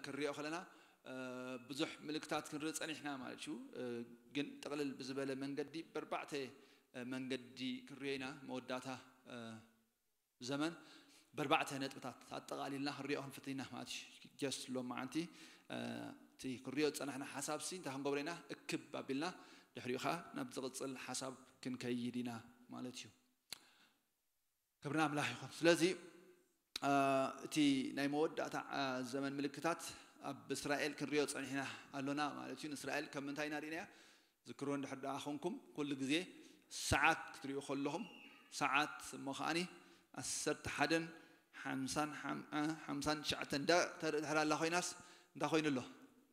ክንሪኦ ከለና ብዙሕ ምልክታት ክንርኢ ጸኒሕና ማለት እዩ። ግን ጥቕልል ብዝበለ መንገዲ በርባዕተ መንገዲ ክንሪኦ ኢና። መወዳእታ ዘመን በርባዕተ ነጥብታት ኣጠቓሊልና ክንሪኦ ክንፍትን ኢና ማለት እዩ። ጀስት ሎማዓንቲ እቲ ክንሪኦ ዝጸናሕና ሓሳብ ሲ እንታይ ክንገብሮ ኢና? እክብ ኣቢልና ድሕሪኡ ኸዓ ናብ ዝቕጽል ሓሳብ ክንከይድ ኢና ማለት እዩ። ክብርና ኣምላኽ ይኹን። ስለዚ እቲ ናይ መወዳእታ ዘመን ምልክታት ኣብ እስራኤል ክንሪኦ ጸኒሕና ኣሎና ማለት እዩ። ንእስራኤል ከም ምንታይ ኢና ርኢናያ? ዝክሮ እንድሕር ደኣ ኾንኩም ኩሉ ግዜ ሰዓት ክትሪኡ ከለኹም ሰዓት እሞ ከዓኒ ዓሰርተ ሓደን ሓምሳን ሓም- እ፣ ሓምሳን ትሽዓተን እንዳ ተርኢ ድሕር ኣላ ኮይናስ እንታይ ኮይኑ ኣሎ?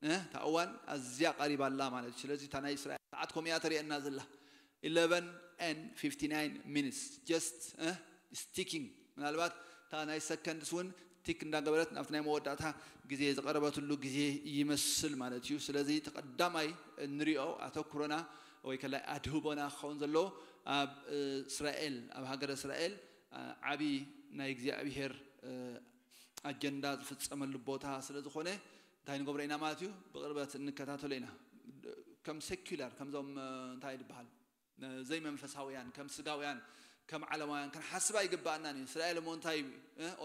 እ፣ እታ እዋን ኣዝያ ቀሪባ ኣላ ማለት እዩ። ስለዚ እታ ናይ እስራኤል ሰዓት ከምኡ እያ ተርእየና ዘላ። eleven and fifty nine minutes just እ፣ is ticking። ምናልባት እታ ናይ ሰከንድስ እውን ቲክ እንዳገበረት ናብቲ ናይ መወዳእታ ግዜ ዝቐረበትሉ ግዜ ይመስል ማለት እዩ። ስለዚ እቲ ቀዳማይ እንሪኦ ኣተኩሮና ወይ ከላይ ኣድህቦና ክኸውን ዘለዎ ኣብ እስራኤል፣ ኣብ ሃገረ እስራኤል ዓብዪ ናይ እግዚኣብሄር ኣጀንዳ ዝፍጸመሉ ቦታ ስለ ዝኾነ እንታይ ንገብሮ ኢና ማለት እዩ? ብቕርበት እንከታተሎ ኢና። ከም ሴኩላር ከምዞም እንታይ ዝበሃል ዘይመንፈሳውያን ከም ስጋውያን ከም ዓለማውያን ክንሓስብ ኣይግባኣናን እዩ። እስራኤል እሞ እንታይ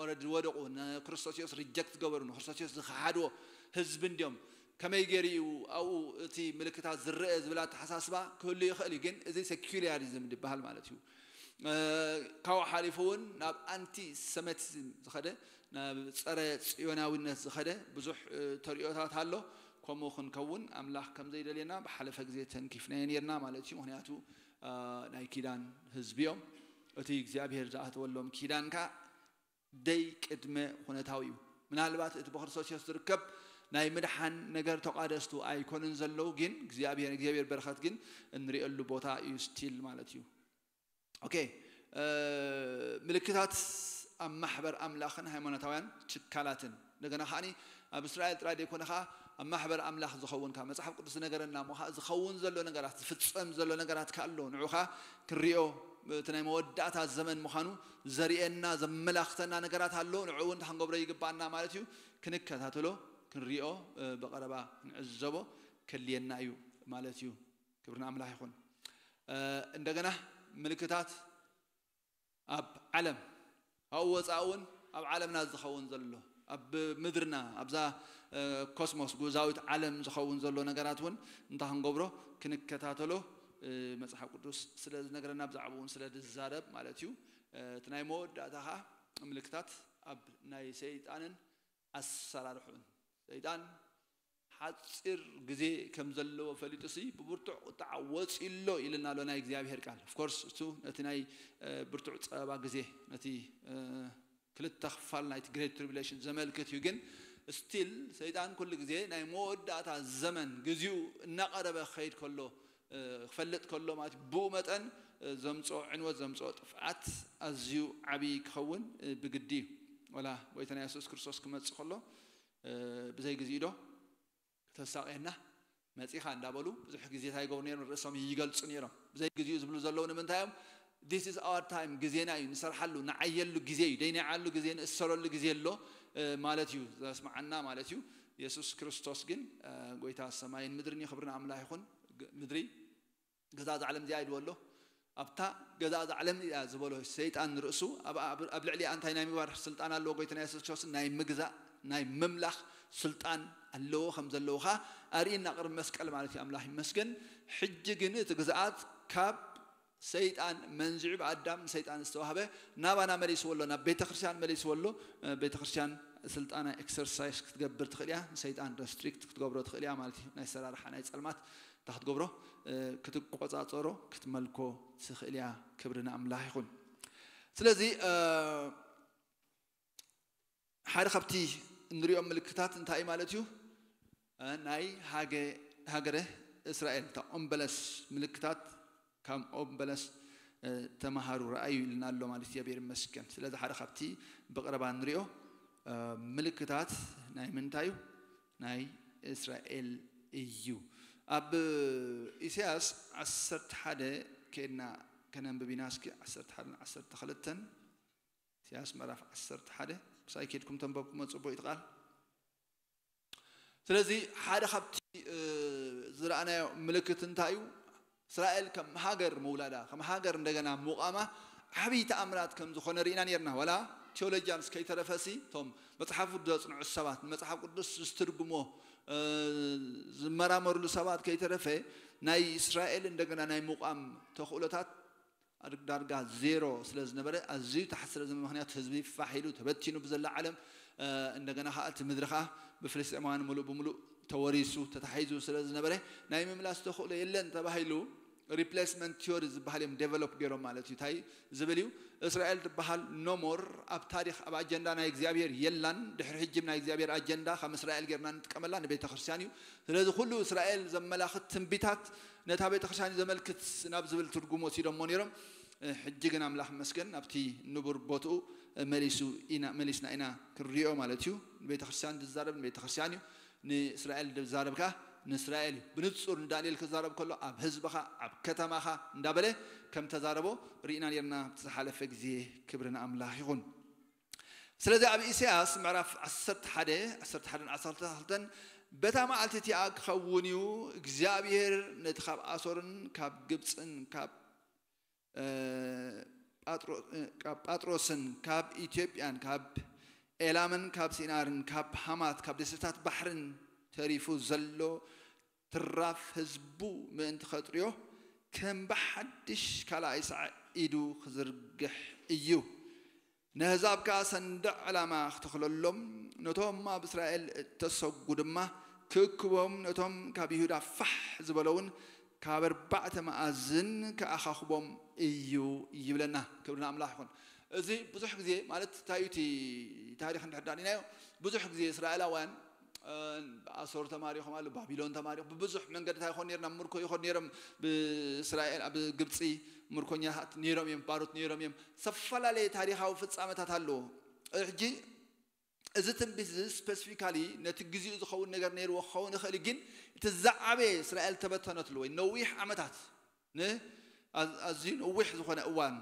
ኦረዲ ዝወደቑ ንክርስቶስ ዮስ ሪጀክት ዝገበሩ ንክርስቶስ ዮስ ዝኸሓድዎ ህዝቢ እንዲዮም። ከመይ ገይሩ እዩ ኣብኡ እቲ ምልክታት ዝረአ ዝብል ኣተሓሳስባ ክህሉ ይኽእል እዩ። ግን እዚ ሴኩላሪዝም ዝበሃል ማለት እዩ። ካብኡ ሓሊፉ እውን ናብ ኣንቲ ሰሜቲዝም ዝኸደ ናብ ጸረ ጽዮናዊነት ዝኸደ ብዙሕ ተሪኦታት ኣሎ። ከምኡ ክንከውን ኣምላኽ ከም ዘይደልየና ብሓለፈ ግዜ ተንኪፍናዮ ነርና ማለት እዩ። ምክንያቱ ናይ ኪዳን ህዝቢ እዮም። እቲ እግዚኣብሔር ዝኣተወሎም ኪዳን ከኣ ደይ ቅድመ ኩነታዊ እዩ። ምናልባት እቲ ብክርስቶስ የሱስ ዝርከብ ናይ ምድሓን ነገር ተቋደስቱ ኣይኮንን ዘለዉ፣ ግን እግዚኣብሔር እግዚኣብሔር በረኸት ግን እንሪኤሉ ቦታ እዩ ስቲል ማለት እዩ። ኦኬ፣ ምልክታት ኣብ ማሕበር ኣምላኽን ሃይማኖታውያን ትካላትን እንደገና ከዓኒ ኣብ እስራኤል ጥራይ ዘይኮነ ከዓ ኣብ ማሕበር ኣምላኽ ዝኸውን ካብ መጽሓፍ ቅዱስ ዝነገረና እሞ ከዓ ዝኸውን ዘሎ ነገራት ዝፍጸም ዘሎ ነገራት ከኣሎ ንዑ ከዓ ክንሪኦ እቲ ናይ መወዳእታ ዘመን ምዃኑ ዘርእየና ዘመላኽተና ነገራት ኣሎ። ንዑ እውን ክንገብሮ ይግባኣና ማለት እዩ። ክንከታተሎ ክንሪኦ ብቐረባ ክንዕዘቦ ከድልየና እዩ ማለት እዩ። ክብርና ኣምላኽ ይኹን። እንደገና ምልክታት ኣብ ዓለም ኣብኡ ወፃእ እውን ኣብ ዓለምና ዝኸውን ዘሎ ኣብ ምድርና ኣብዛ ኮስሞስ ጉዛዊት ዓለም ዝኸውን ዘሎ ነገራት እውን እንታይ ክንገብሮ ክንከታተሎ መፅሓፍ ቅዱስ ስለ ዝነግረና ብዛዕባ እውን ስለ ዝዛረብ ማለት እዩ። እቲ ናይ መወዳእታ ከዓ ምልክታት ኣብ ናይ ሰይጣንን ኣሰራርሑን ሰይጣን ሓፂር ግዜ ከም ዘለዎ ፈሊጡ ሲ ብብርቱዕ ቁጣዓ ወፂ ኣሎ ኢልና ኣሎ ናይ እግዚኣብሔር ቃል። ኦፍኮርስ እሱ ነቲ ናይ ብርቱዕ ፀበባ ግዜ ነቲ ክልተ ክፋል ናይቲ ግሬት ትሪቢሌሽን ዘመልክት እዩ። ግን ስቲል ሰይጣን ኩሉ ግዜ ናይ መወዳእታ ዘመን ግዚኡ እናቐረበ ክኸይድ ከሎ ክፈልጥ ከሎ ማለት ብኡ መጠን ዘምፅኦ ዕንወት ዘምፅኦ ጥፍኣት ኣዝዩ ዓብዪ ክኸውን ብግዲ እዩ። ወላ ጎይታና የሱስ ክርስቶስ ክመፅእ ከሎ ብዘይ ግዚኡ ዶ ተሳቕየና መፂኻ እንዳበሉ ብዙሕ ግዜ እንታይ ይገብሩ ነይሮም? ርእሶም ይገልፁ ነይሮም። ብዘይ ግዚኡ ዝብሉ ዘለዉ ንምንታይ እዮም? This is our time፣ ግዜና እዩ ንሰርሓሉ፣ ንዓየሉ ግዜ እዩ፣ ደይንዓሉ ግዜ፣ ንእሰረሉ ግዜ ኣሎ ማለት እዩ ዘስምዓና ማለት እዩ። የሱስ ክርስቶስ ግን ጎይታ ሰማይን ምድርን እዩ። ክብሪ ንኣምላኽ ይኹን። ምድሪ ገዛ እዛ ዓለም እዚኣ ኢልዎ ኣሎ። ኣብታ ገዛ እዛ ዓለም እዚኣ ዝበሎ ሰይጣን ንርእሱ ኣብ ልዕሊኣ እንታይ ናይ ምግባር ስልጣን ኣለዎ? ጎይታና የሱስ ክርስቶስ ናይ ምግዛእ ናይ ምምላኽ ስልጣን ኣለዎ ከም ዘለዎ ኸዓ ኣርእየና ቅርብ መስቀል ማለት እዩ። ኣምላኽ ይመስገን። ሕጂ ግን እቲ ግዝኣት ካብ ሰይጣን መንዚዑ ብኣዳም ንሰይጣን ዝተዋህበ ናባና መሊስዎ ኣሎ፣ ናብ ቤተ ክርስቲያን መሊስዎ ኣሎ። ቤተ ክርስቲያን ስልጣና ኤክሰርሳይስ ክትገብር ትኽእል እያ፣ ንሰይጣን ረስትሪክት ክትገብሮ ትኽእል እያ ማለት እዩ። ናይ ሰራርሓ ናይ ጸልማት እንታይ ክትገብሮ ክትቆፃፀሮ ክትመልኮ ትኽእል እያ። ክብሪ ንኣምላኽ ይኹን። ስለዚ ሓደ ካብቲ እንሪኦም ምልክታት እንታይ ማለት እዩ? ናይ ሃገረ እስራኤል እታ ኦምበለስ ምልክታት ካብ ኦምበለስ ተምሃሩ ረኣዩ ኢልና ኣሎ ማለት እግዚኣብሔር ይመስገን። ስለዚ ሓደ ካብቲ ብቕረባ ንሪኦ ምልክታት ናይ ምንታይ እዩ? ናይ እስራኤል እዩ። ኣብ ኢሳያስ ዓሰርተ ሓደ ከድና ከነንብብ ኢና። እስኪ ዓሰርተ ሓደ ዓሰርተ ክልተ ኢሳያስ ምዕራፍ ዓሰርተ ሓደ ምሳይ ከድኩም ተንበብኩሞ ጽቡቕ እዩ ቃል። ስለዚ ሓደ ካብቲ ዝረኣናዮ ምልክት እንታይ እዩ? እስራኤል ከም ሃገር ምውላዳ፣ ከም ሃገር እንደገና ምቋማ ዓብዪ ተኣምራት ከም ዝኾነ ርኢና ነርና። ዋላ ቴዎሎጂያንስ ከይተረፈሲ፣ እቶም መፅሓፉ ዘፅንዑ ሰባት፣ ንመፅሓፍ ቅዱስ ዝትርጉሞ ዝመራመርሉ ሰባት ከይተረፈ፣ ናይ እስራኤል እንደገና ናይ ምቋም ተኽእሎታት ዳርጋ ዜሮ ስለ ዝነበረ፣ ኣዝዩ ታሕቲ ስለ ዝነበረ፣ ምኽንያቱ ህዝቢ ፋሕ ኢሉ ተበቲኑ ብዘላ ዓለም፣ እንደገና ከዓ እቲ ምድሪ ከዓ ብፍልስጤማውያን ሙሉእ ብሙሉእ ተወሪሱ ተታሒዙ ስለ ዝነበረ፣ ናይ ምምላስ ተኽእሎ የለን ተባሂሉ፣ ሪፕሌስመንት ቲዮሪ ዝበሃል እዮም ዴቨሎፕ ገይሮም ማለት እዩ። እንታይ ዝብል እዩ? እስራኤል ትበሃል ኖሞር ኣብ ታሪኽ ኣብ ኣጀንዳ ናይ እግዚኣብሔር የላን። ድሕሪ ሕጂ ናይ እግዚኣብሔር ኣጀንዳ ከም እስራኤል ጌርና ንጥቀመላ ንቤተ ክርስቲያን እዩ። ስለዚ ኩሉ እስራኤል ዘመላኽት ትንቢታት ነታ ቤተ ክርስቲያን ዘመልክት ናብ ዝብል ትርጉም ወሲዶሞ ነይሮም። ሕጂ ግን ኣምላኽ መስገን ናብቲ ንቡር ቦትኡ መሊሱ ኢና መሊስና ኢና ክንሪኦ ማለት እዩ። ንቤተ ክርስቲያን ዝዛረብ ንቤተ ክርስቲያን እዩ። ንእስራኤል ዝዛረብ ከዓ ንእስራኤል እዩ። ብንጹር ንዳንኤል ክዛረብ ከሎ ኣብ ህዝብኻ ኣብ ከተማኻ እንዳበለ ከም ተዛረቦ ርኢና ነርና። ዝሓለፈ ግዜ ክብሪ ንኣምላኽ ይኹን። ስለዚ ኣብ ኢሳያስ ምዕራፍ ዓሰርተ ሓደ ዓሰርተ ሓደ ዓሰርተ ክልተ በታ መዓልቲ እቲኣ ክኸውን እዩ እግዚኣብሔር ነቲ ካብ ኣሶርን ካብ ግብፅን ካብ ጳጥሮስን ካብ ኢትዮጵያን ካብ ኤላምን ካብ ሲናርን ካብ ሃማት ካብ ደሴታት ባሕርን ተሪፉ ዘሎ ትራፍ ህዝቡ ምእንቲ ኸጥርዮ ከም ብሓድሽ ካልኣይ ሳዕ ኢዱ ክዝርግሕ እዩ። ነህዛብ ከኣ ሰንደቕ ዕላማ ክተኽለሎም፣ ነቶም ኣብ እስራኤል እተሰጉ ድማ ክእክቦም፣ ነቶም ካብ ይሁዳ ፋሕ ዝበለውን ካብ ኣርባዕተ መኣዝን ክኣኻኽቦም እዩ ይብለና። ክብሪ ንኣምላኽ ይኹን። እዚ ብዙሕ ግዜ ማለት እንታይ እዩ እቲ ታሪኽ እንድሕር ዳኒናዮ ብዙሕ ግዜ እስራኤላውያን ኣሶር ተማሪኾም ኣሎ፣ ባቢሎን ተማሪኹ ብብዙሕ መንገድታት ይኾን ነይሩ ናብ ምርኮ ይኾን ነይሮም ብእስራኤል ኣብ ግብፂ ምርኮኛታት ነይሮም እዮም፣ ባሮት ነይሮም እዮም። ዝተፈላለየ ታሪኻዊ ፍፃመታት ኣለዎ። ሕጂ እዚ ትንቢት እዚ ስፐሲፊካሊ ነቲ ግዜኡ ዝኸውን ነገር ነይርዎ ክኸውን ይኽእል፣ ግን እቲ ዝዓበየ እስራኤል ተበተነትሉ ወይ ነዊሕ ዓመታት ን ኣዝዩ ነዊሕ ዝኾነ እዋን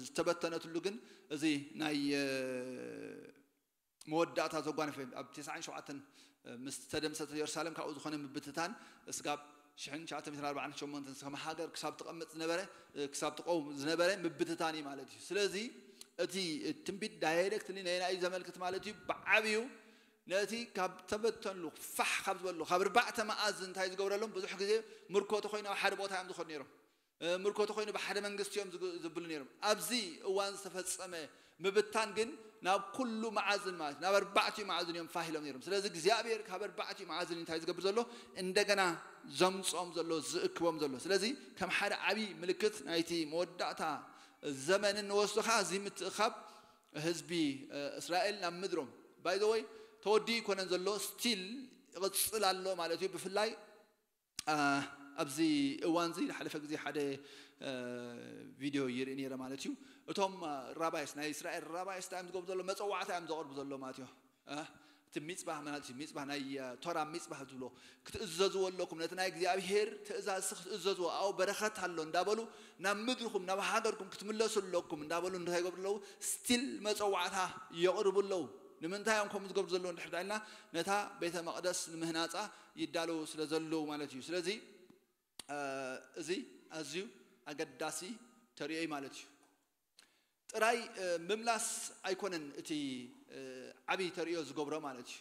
ዝተበተነትሉ ግን እዚ ናይ መወዳእታ ዘጓነፈ ኣብ ተስዓን ሸውዓተን ምስ ተደምሰሰት የሩሳሌም ካብኡ ዝኾነ ምብትታን እስጋብ ሽሕን ትሽዓተ ሚእትን ኣርባዓን ሸሞንተን ከም ሃገር ክሳብ ትቐምጥ ዝነበረ ክሳብ ትቀውም ዝነበረ ምብትታን እዩ ማለት እዩ። ስለዚ እቲ ትንቢት ዳይሬክትሊ ነየናይ እዩ ዘመልክት ማለት እዩ? ብዓብዩ ነቲ ካብ ተበተንሉ ፋሕ ካብ ዝበሉ ካብ ኣርባዕተ መኣዝን እንታይ ዝገብረሎም ብዙሕ ግዜ ምርኮ ተኮይኑ ኣብ ሓደ ቦታ እዮም ዝኾኑ ነይሮም። ምርኮ ተኮይኑ ብሓደ መንግስቲ እዮም ዝብሉ ነይሮም። ኣብዚ እዋን ዝተፈጸመ ምብታን ግን ናብ ኩሉ መዓዝን ማለት ናብ ኣርባዕቲኡ መዓዝን እዮም ፋሂሎም ነይሮም። ስለዚ እግዚኣብሔር ካብ ኣርባዕቲኡ መዓዝን እንታይ ዝገብር ዘሎ እንደገና ዘምጾም ዘሎ ዝእክቦም ዘሎ። ስለዚ ከም ሓደ ዓብዪ ምልክት ናይቲ መወዳእታ ዘመን እንወስዶ ከዓ እዚ ምትእኻብ ህዝቢ እስራኤል ናብ ምድሮም ባይዘወይ ተወዲኡ ይኮነን ዘሎ ስቲል ይቕፅል ኣሎ ማለት እዩ። ብፍላይ ኣብዚ እዋን እዚ ዝሓለፈ ግዜ ሓደ ቪድዮ ይርኢ ነይረ ማለት እዩ። እቶም ራባይስ ናይ እስራኤል ራባይስ እንታይ እዮም ዝገብሩ ዘሎ መፀዋዕታ እዮም ዘቕርቡ ዘሎ ማለት እዩ። እቲ ሚፅባህ ማለት እዩ ሚፅባህ ናይ ቶራ ሚፅባህ ዝብሎ ክትእዘዝዎ ኣለኩም ነቲ ናይ እግዚኣብሄር ትእዛዝ ክትእዘዝዎ ኣብኡ በረኸት ኣሎ እንዳበሉ ናብ ምድርኩም ናብ ሃገርኩም ክትምለሱ ኣለኩም እንዳበሉ እንታይ ይገብሩ ኣለዉ? ስቲል መፀዋዕታ የቕርቡ ኣለዉ። ንምንታይ እዮም ከምኡ ዝገብሩ ዘለዉ እንድሕር ዳልና ነታ ቤተ መቕደስ ንምህናፃ ይዳለዉ ስለ ዘለዉ ማለት እዩ። ስለዚ እዚ ኣዝዩ ኣገዳሲ ተርእዮ እዩ ማለት እዩ። ጥራይ ምምላስ ኣይኮነን እቲ ዓብዪ ተርእዮ ዝገብሮ ማለት እዩ።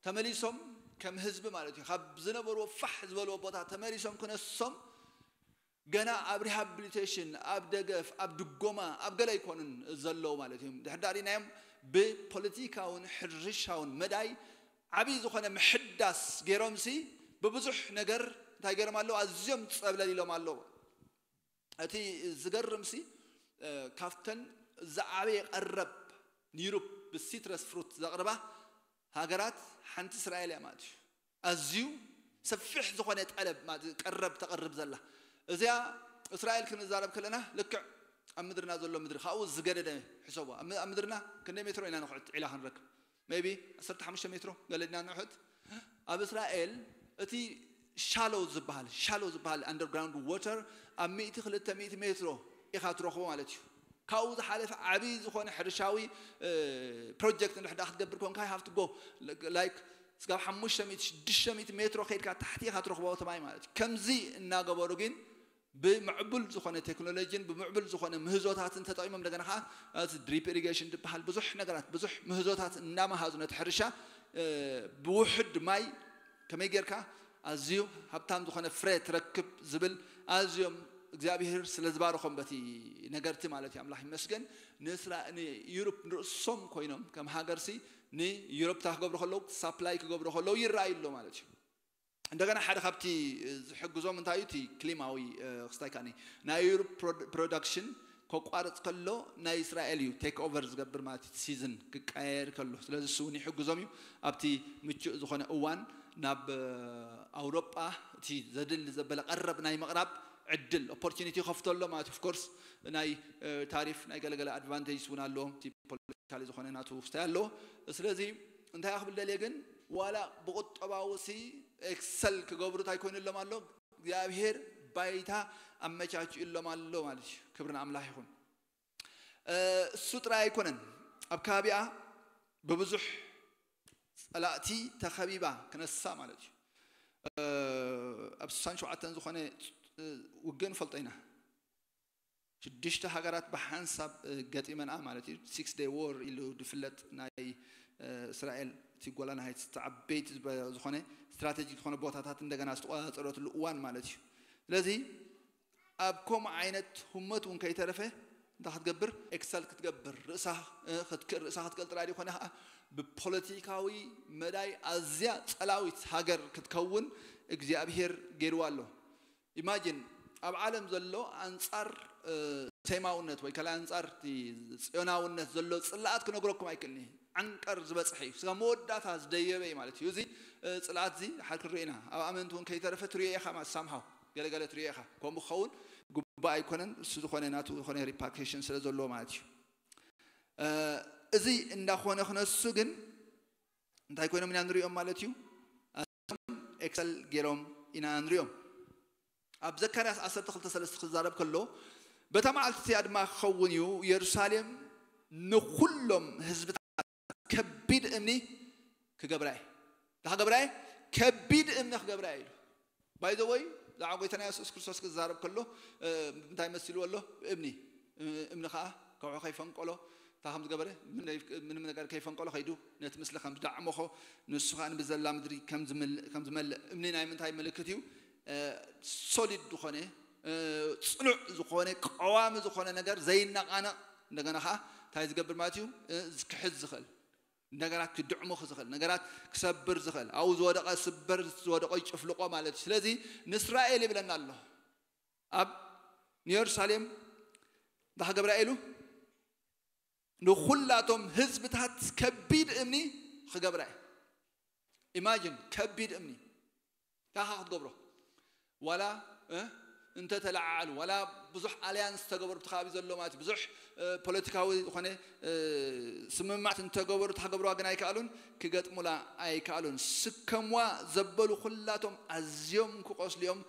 ተመሊሶም ከም ህዝቢ ማለት እዩ ካብ ዝነበርዎ ፋሕ ዝበልዎ ቦታ ተመሊሶም ክነሶም ገና ኣብ ሪሃብሊቴሽን ኣብ ደገፍ ኣብ ድጎማ ኣብ ገለ ኣይኮኑን ዘለዉ ማለት እዩ። ድሕዳሪናዮም ብፖለቲካውን ሕርሻውን መዳይ ዓብዪ ዝኾነ ምሕዳስ ገይሮምሲ ብብዙሕ ነገር እንታይ ገይሮም ኣለዉ ኣዝዮም ፀብለል ኢሎም ኣለዉ። እቲ ዝገርምሲ ካብተን ዝዓበየ ቀረብ ንዩሮፕ ብሲትረስ ፍሩት ዘቕርባ ሃገራት ሓንቲ እስራኤል እያ ማለት እዩ። ኣዝዩ ሰፊሕ ዝኾነ ጠለብ ማለት እዩ፣ ቀረብ ተቕርብ ዘላ እዚኣ እስራኤል ክንዛረብ ከለና ልክዕ ኣብ ምድርና ዘሎ ምድሪ ካብኡ ዝገደደ ሕሰቦ ኣብ ምድርና ክንደይ ሜትሮ ኢና ንኩዕት ዒላ ክንረክብ maybe ዓሰርተ ሓሙሽተ ሜትሮ ገለ ዲና ንውሕጥ። ኣብ እስራኤል እቲ ሻሎ ዝበሃል ሻሎ ዝበሃል ኣንደርግራውንድ ወተር ኣብ ሚእቲ ክልተ ሚእቲ ሜትሮ ኢኻ ትረኽቦ ማለት እዩ። ካብኡ ዝሓለፈ ዓብዪ ዝኾነ ሕርሻዊ ፕሮጀክት እንድሕዳ ክትገብር ኮንካ ሃፍትጎ ላይክ ስጋብ ሓሙሽተ ሚእቲ ሽዱሽተ ሚእቲ ሜትሮ ከይድካ ታሕቲ ኢኻ ትረኽቦ እቲ ማይ ማለት እዩ። ከምዚ እናገበሩ ግን ብምዕቡል ዝኾነ ቴክኖሎጂን ብምዕቡል ዝኾነ ምህዞታትን ተጠቒሞም እንደገና ከዓ እቲ ድሪፕ ኢሪጌሽን ዝበሃል ብዙሕ ነገራት ብዙሕ ምህዞታት እናመሃዙ ነቲ ሕርሻ ብውሕድ ማይ ከመይ ጌርካ ኣዝዩ ሃብታም ዝኾነ ፍረ ትረክብ ዝብል ኣዝዮም እግዚኣብሔር ስለ ዝባረኾም በቲ ነገርቲ ማለት እዩ። ኣምላኽ ይመስገን። ንዩሮፕ ንርእሶም ኮይኖም ከም ሃገርሲ ንዩሮፕ ታ ክገብሩ ከለዉ ሳፕላይ ክገብሩ ከለዉ ይረኣዩ ኣሎ ማለት እዩ። እንደገና ሓደ ካብቲ ዝሕግዞም እንታይ እዩ እቲ ክሊማዊ ክስታይ ካኒ ናይ ዩሮፕ ፕሮዳክሽን ከቋርፅ ከሎ ናይ እስራኤል እዩ ቴክ ኦቨር ዝገብር ማለት እቲ ሲዝን ክቀያየር ከሎ ስለዚ እሱ እውን ይሕግዞም እዩ። ኣብቲ ምቹእ ዝኾነ እዋን ናብ ኣውሮጳ እቲ ዘድሊ ዘበለ ቀረብ ናይ ምቕራብ ዕድል ኦፖርቹኒቲ ይኸፍቶ ኣሎ ማለት ኦፍኮርስ ናይ ታሪፍ ናይ ገለገለ ኣድቫንቴጅ እውን ኣለዎም። ፖለቲካሊ ዝኾነ ናቱ ውስታይ ኣለዎ። ስለዚ እንታይ ክብል ደልየ ግን ዋላ ብቁጠባዊ ሲ ኤክሰል ክገብሩ እንታይ ኮይኑሎም ኣሎ እግዚኣብሔር ባይታ ኣመቻችእሎም ኣሎ ማለት እዩ። ክብርን ኣምላኽ ይኹን። እሱ ጥራይ ኣይኮነን ኣብ ከባቢኣ ብብዙሕ ጸላእቲ ተኸቢባ ክነሳ ማለት እዩ። ኣብ ስሳን ሸውዓተን ዝኾነ ውግእ ንፈልጦ ኢና። ሽዱሽተ ሃገራት ብሓንሳብ ገጢመንኣ ማለት እዩ። ሲክስ ደይ ዎር ኢሉ ዝፍለጥ ናይ እስራኤል እቲ ጎላና ሃይትስ ዓበይቲ ዝኾነ ስትራቴጂክ ዝኾነ ቦታታት እንደገና ዝተቆፃፀረትሉ እዋን ማለት እዩ። ስለዚ ኣብ ከምኡ ዓይነት ህሞት እውን ከይተረፈ እንታይ ክትገብር ኤክሰል ክትገብር ርእሳ ክትክእል ርእሳ ክትክእል ጥራይ ዲኮነ ከዓ ብፖለቲካዊ መዳይ ኣዝያ ፀላዊት ሃገር ክትከውን እግዚኣብሄር ገይርዋ ኣሎ። ኢማጂን ኣብ ዓለም ዘሎ ኣንጻር ሴማውነት ወይ ካልእ ኣንጻር ጽዮናውነት ዘሎ ጽላኣት ክነግረኩም ኣይክእልኒ። ዓንቀር ዝበጽሐ እዩ። ስጋ መወዳእታ ዝደየበ እዩ ማለት እዩ። እዚ ጽላኣት እዚ ሓር ክንርኢ ኢና። ኣብ ኣመንቲ እውን ከይተረፈ ትሪኦ ኢኻ ማለት ሳምሃው ገለገለ ትሪኦ ኢኻ። ከምኡ ክኸውን ግቡእ ኣይኮነን። እሱ ዝኾነ ናቱ ዝኾነ ሪፓርኬሽን ስለ ዘለዎ ማለት እዩ። እዚ እንዳኾነ ክነሱ ግን እንታይ ኮይኖም ኢና ንሪኦም ማለት እዩ። ኤክሰል ገይሮም ኢና ንሪኦም። ኣብ ዘካርያስ ዓሰርተ ክልተ ሰለስተ ክዛረብ ከሎ በታ መዓልቲ እቲኣ ድማ ክኸውን እዩ፣ ኢየሩሳሌም ንኹሎም ህዝብታት ከቢድ እምኒ ክገብራ እየ። እንታይ ክገብራ እየ? ከቢድ እምኒ ክገብራ እየ ኢሉ። ባይ ዘ ወይ ብዛዕባ ጎይታና የሱስ ክርስቶስ ክዛረብ ከሎ እንታይ መሲልዎ ኣሎ? እምኒ እምኒ ከዓ ከውሒ ከይፈንቀሎ እንታይ ከም ዝገበረ ምንም ነገር ከይፈንቀሎ ከይዱ ነቲ ምስሊ ከም ዝዳዕመኾ ንሱ ከዓ ንብዘላ ምድሪ ከም ዝመልእ እምኒ ናይ ምንታይ ምልክት እዩ? ሶሊድ ዝኾነ ፅኑዕ ዝኾነ ቀዋሚ ዝኾነ ነገር ዘይነቃነቕ እንደገና ከዓ እንታይ ዝገብር ማለት እዩ? ዝክሕዝ ዝኽእል ነገራት ክድዕሙኽ ዝኽእል ነገራት ክሰብር ዝኽእል ኣብኡ ዝወደቐ ስበር ዝወደቐ ይጭፍልቆ ማለት እዩ። ስለዚ ንእስራኤል ይብለና ኣሎ ኣብ ንየሩሳሌም እንታይ ክገብራ ኢሉ ንኹላቶም ህዝብታት ከቢድ እምኒ ክገብራ እዩ። ኢማጂን ከቢድ እምኒ ካኻ ክትገብሮ ዋላ እንተተለዓዓሉ ዋላ ብዙሕ ኣልያንስ ተገበሩ ብቲ ከባቢ ዘሎ ማለት ብዙሕ ፖለቲካዊ ዝኾነ ስምማት እንተገበሩ ታክገብርዋ ግን ኣይከኣሉን ክገጥሙላ ኣይከኣሉን ስከምዋ ዘበሉ ኩላቶም ኣዝዮም ክቆስሉ እዮም።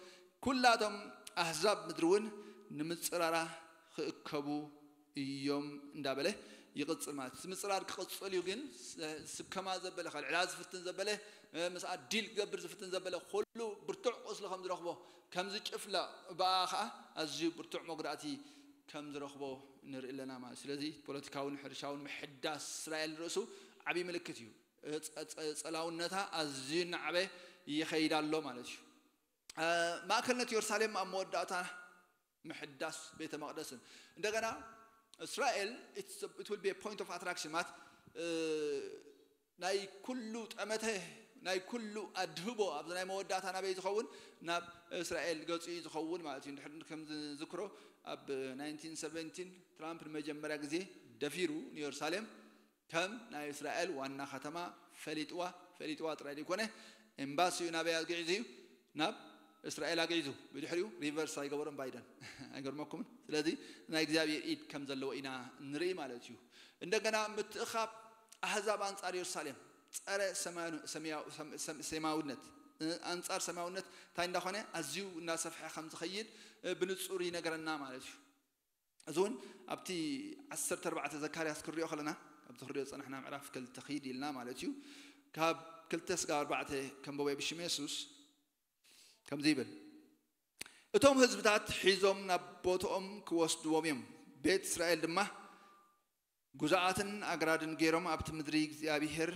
ኩላቶም ኣህዛብ ምድሪ እውን ንምፅራራ ክእከቡ እዮም እንዳበለ ይቕፅል ማለት እቲ ምፅራር ክቕፅል እዩ። ግን ስከማ ዘበለ ከልዕላ ዝፍትን ዘበለ ምስኣ ዲል ክገብር ዝፍትን ዘበለ ኩሉ ብርቱዕ ቁስሊ ከም ዝረኽቦ ከም ዝጭፍለቕ ብኣ ከዓ ኣዝዩ ብርቱዕ መጉዳእቲ ከም ዝረኽቦ ንርኢ ኣለና ማለት ስለዚ ፖለቲካውን ሕርሻውን ምሕዳስ እስራኤል ርእሱ ዓብዪ ምልክት እዩ። ፀላውነታ ኣዝዩ እናዓበ ይኸይድ ኣሎ ማለት እዩ። ማእከልነት ኢየሩሳሌም ኣብ መወዳእታ ምሕዳስ ቤተ መቕደስን እንደገና እስራኤል it will be point of attraction ማለት ናይ ኩሉ ጠመተ ናይ ኩሉ ኣድህቦ ኣብዚ ናይ መወዳእታ ናበይ ዝኸውን ናብ እስራኤል ገፂኡ ዝኸውን ማለት እዩ። እንድሕር ከም ዝዝክሮ ኣብ ናይንቲን ሰቨንቲን ትራምፕ ንመጀመርያ ግዜ ደፊሩ ንኢየሩሳሌም ከም ናይ እስራኤል ዋና ከተማ ፈሊጥዋ ፈሊጥዋ ጥራይ ዘይኮነ ኤምባሲኡ ናበይ ኣግዒዙ እዩ ናብ እስራኤል ኣግዒዙ ብድሕሪኡ ሪቨርስ ኣይገበሮም ባይደን ኣይገርመኩምን። ስለዚ ናይ እግዚኣብሔር ኢድ ከም ዘለዎ ኢና ንርኢ ማለት እዩ። እንደገና ምትእኻብ ኣህዛብ ኣንጻር ኢየሩሳሌም ጸረ ሰማያውነት ኣንጻር ሰማያውነት እንታይ እንዳኾነ ኣዝዩ እናሰፍሐ ከም ዝኸይድ ብንጹር ይነገረና ማለት እዩ። እዚ እውን ኣብቲ ዓሰርተ ኣርባዕተ ዘካርያስ ክንሪኦ ከለና ካብቲ ክንሪኦ ዝፀናሕና ምዕራፍ ክልተ ክይድ ኢልና ማለት እዩ። ካብ ክልተ ስጋብ ኣርባዕተ ከንብቦ ብሽም የሱስ። ከምዚ ይብል፣ እቶም ህዝብታት ሒዞም ናብ ቦትኦም ክወስድዎም እዮም። ቤት እስራኤል ድማ ጉዛኣትን ኣግራድን ገይሮም ኣብቲ ምድሪ እግዚኣብሔር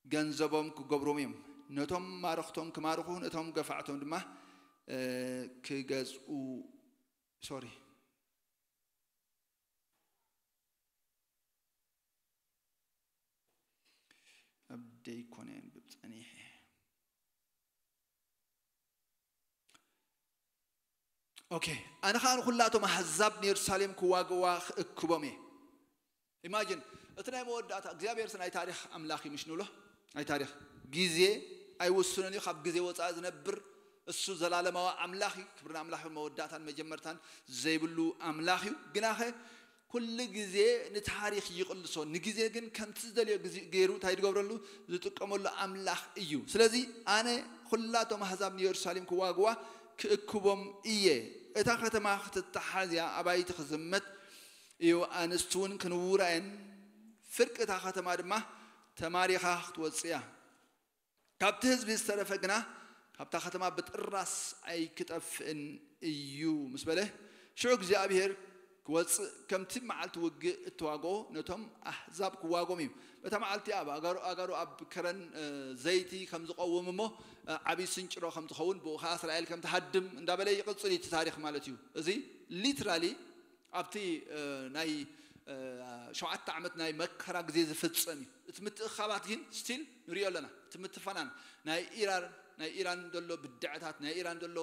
ገንዘቦም ክገብርዎም እዮም። ነቶም ማረኽቶም ክማርኹ፣ ነቶም ገፋዕቶም ድማ ክገዝኡ። ሶሪ፣ ኣብ ደይኮነ የንብብ ጸኒሐ። ኦኬ፣ ኣነ ኸኣ ንኹላቶም ኣህዛብ ንየሩሳሌም ክዋግእዋ ክእክቦም እየ። ኢማጂን፣ እቲ ናይ መወዳእታ እግዚኣብሔር ናይ ታሪኽ ኣምላኽ እዩ፣ ምሽ ንብሎ ናይ ታሪኽ ግዜ ኣይውስንን እዩ። ካብ ግዜ ወፃኢ ዝነብር እሱ ዘላለማዊ ኣምላኽ እዩ። ክብርን ኣምላኽን መወዳእታን መጀመርታን ዘይብሉ ኣምላኽ እዩ። ግናኸ ኩሉ ግዜ ንታሪኽ ይቕልሶ፣ ንግዜ ግን ከምቲ ዝደልዮ ግዜ ገይሩ እንታይ ዝገብረሉ፣ ዝጥቀመሉ ኣምላኽ እዩ። ስለዚ ኣነ ኩላቶም ኣህዛብ ንየሩሳሌም ክዋግዋ ክእክቦም እየ። እታ ከተማ ክትተሓዝ እያ፣ ኣባይቲ ክዝመት እዩ፣ ኣንስቲ እውን ክንውራ እየን። ፍርቂ እታ ከተማ ድማ ተማሪኻ ክትወፅእ እያ። ካብቲ ህዝቢ ዝተረፈ ግና ካብታ ከተማ ብጥራስ ኣይክጠፍእን እዩ ምስ በለ፣ ሽዑ እግዚኣብሔር ክወፅእ፣ ከምቲ መዓልቲ ውግእ እተዋግኦ ነቶም ኣህዛብ ክዋጎም እዩ። በታ መዓልቲ ኣብ ኣጋሩ ኣጋሩ ኣብ ከረን ዘይቲ ከም ዝቐውም እሞ ዓብዪ ስንጭሮ ከም ዝኸውን፣ ብኡ ከዓ እስራኤል ከም ትሃድም እንዳበለ ይቕፅል እዩ እቲ ታሪኽ ማለት እዩ። እዚ ሊትራሊ ኣብቲ ናይ ሸውዓተ ዓመት ናይ መከራ ግዜ ዝፍጸም እዩ። እቲ ምትእኻባት ግን ስቲል ንሪኦ ኣለና። እቲ ምትፋናን ናይ ኢራን ናይ ኢራን ዘሎ ብድዐታት፣ ናይ ኢራን ዘሎ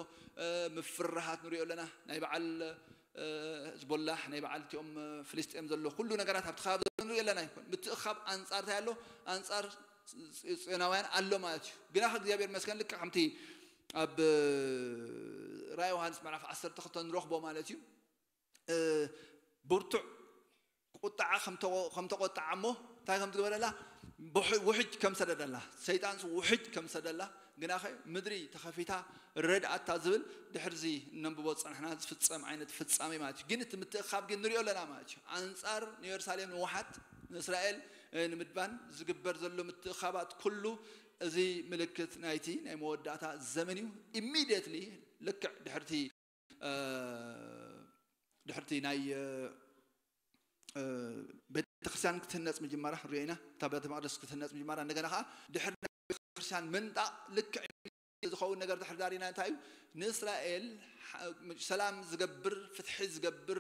ምፍርሃት ንሪኦ ኣለና። ናይ በዓል ህዝቦላህ፣ ናይ በዓል እቲኦም ፍልስጤም ዘሎ ኩሉ ነገራት ኣብቲ ከባቢ ዘሎ ንሪኦ ኣለና። ይኮን ምትእኻብ ኣንጻር እንታይ ኣሎ? ኣንጻር ጽዮናውያን ኣሎ ማለት እዩ። ግና እግዚኣብሔር መስገን ልክዕ ከምቲ ኣብ ራእይ ዮሃንስ ምዕራፍ ዓሰርተ ክልተ ንረኽቦ ማለት እዩ። ብርቱዕ ቁጣዓ ከም ተቆጣዓ እሞ እንታይ ከም ትግበረላ? ውሕጅ ከም ሰደደላ፣ ሰይጣንስ ውሕጅ ከም ሰደላ፣ ግናኸ ምድሪ ተኸፊታ ረድኣታ ዝብል ድሕርዚ ነንብቦ ዝፀናሕና ዝፍፀም ዓይነት ፍፃሜ ማለት እዩ። ግን እቲ ምትእኻብ ግን ንሪኦ ኣለና ማለት እዩ። ኣንፃር ንየሩሳሌም ንውሓት ንእስራኤል ንምድባን ዝግበር ዘሎ ምትእኻባት ኩሉ እዚ ምልክት ናይቲ ናይ መወዳእታ ዘመን እዩ። ኢሚድየትሊ ልክዕ ድሕርቲ ድሕርቲ ናይ ቤተክርስትያን ክትህነፅ ምጅማራ ሪኦ ኢና። እታ ቤተ መቅደስ ክትህነፅ ምጅማራ፣ እንደገና ከዓ ድሕሪ ናይ ቤተክርስትያን ምንጣቅ ልክዕ ዝኸውን ነገር ድሕሪ ዳሪና እንታይ እዩ? ንእስራኤል ሰላም ዝገብር፣ ፍትሒ ዝገብር፣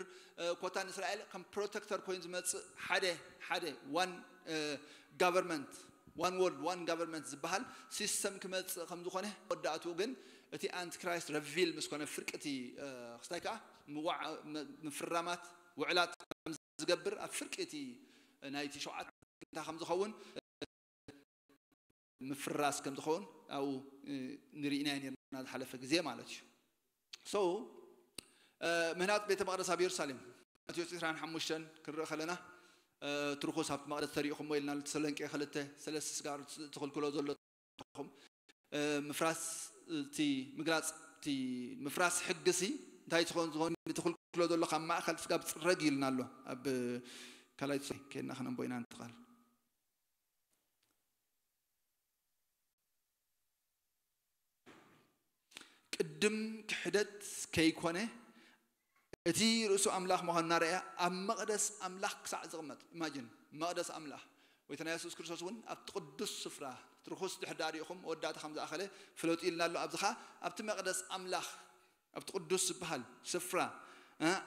ኮታ ንእስራኤል ከም ፕሮቴክተር ኮይኑ ዝመፅእ ሓደ ሓደ ዋን ጋቨርንመንት፣ ዋን ወርልድ ዋን ጋቨርንመንት ዝበሃል ሲስተም ክመፅእ ከም ዝኾነ፣ መወዳእትኡ ግን እቲ ኣንቲክራይስት ረቪል ምስ ኮነ፣ ፍርቂ እቲ ክስታይ ከዓ ምፍራማት ውዕላት ከም ዝገብር፣ ኣብ ፍርቂ እቲ ናይቲ ሸውዓተ እንታይ ከም ዝኸውን ምፍራስ ከም ዝኸውን ኣብኡ ንርኢናዮ ነርና ዝሓለፈ ግዜ ማለት እዩ። So ምህናፅ ቤተ መቅደስ ኣብ የሩሳሌም ማቴዎስ ዕስራን ሓሙሽተን ክንርኢ ከለና፣ ትርኹስ ኣብቲ መቅደስ ተሪኢኹሞ ኢልና ተሰሎንቄ ክልተ ሰለስተ ስጋር ትኽልክሎ ዘሎ ምፍራስ እቲ ምግላፅ እቲ ምፍራስ ሕግሲ እንታይ ትኾን ዝኾን ትኽልክሎ ዘሎ ካብ ማእኸል ስጋብ ፅረግ ኢልና ኣሎ ኣብ ካልኣይ ተሰሎንቄ ከይድና ክነንቦ ኢና ንትቓል። ቅድም ክሕደት ከይኮነ እቲ ርእሱ ኣምላኽ ምዃኑ እናረኣየ ኣብ መቕደስ ኣምላኽ ክሳዕ ዝቕመጥ። ኢማጂን፣ መቕደስ ኣምላኽ። ጎይታና የሱስ ክርስቶስ እውን ኣብቲ ቅዱስ ስፍራ፣ እቲ ርኹስ ድሕሪ ዳር ኢኹም መወዳእታ ከም ዝኣኸለ ፍለጡ ኢልና ኣሎ። ኣብዚ ኸኣ ኣብቲ መቕደስ ኣምላኽ፣ ኣብቲ ቅዱስ ዝበሃል ስፍራ፣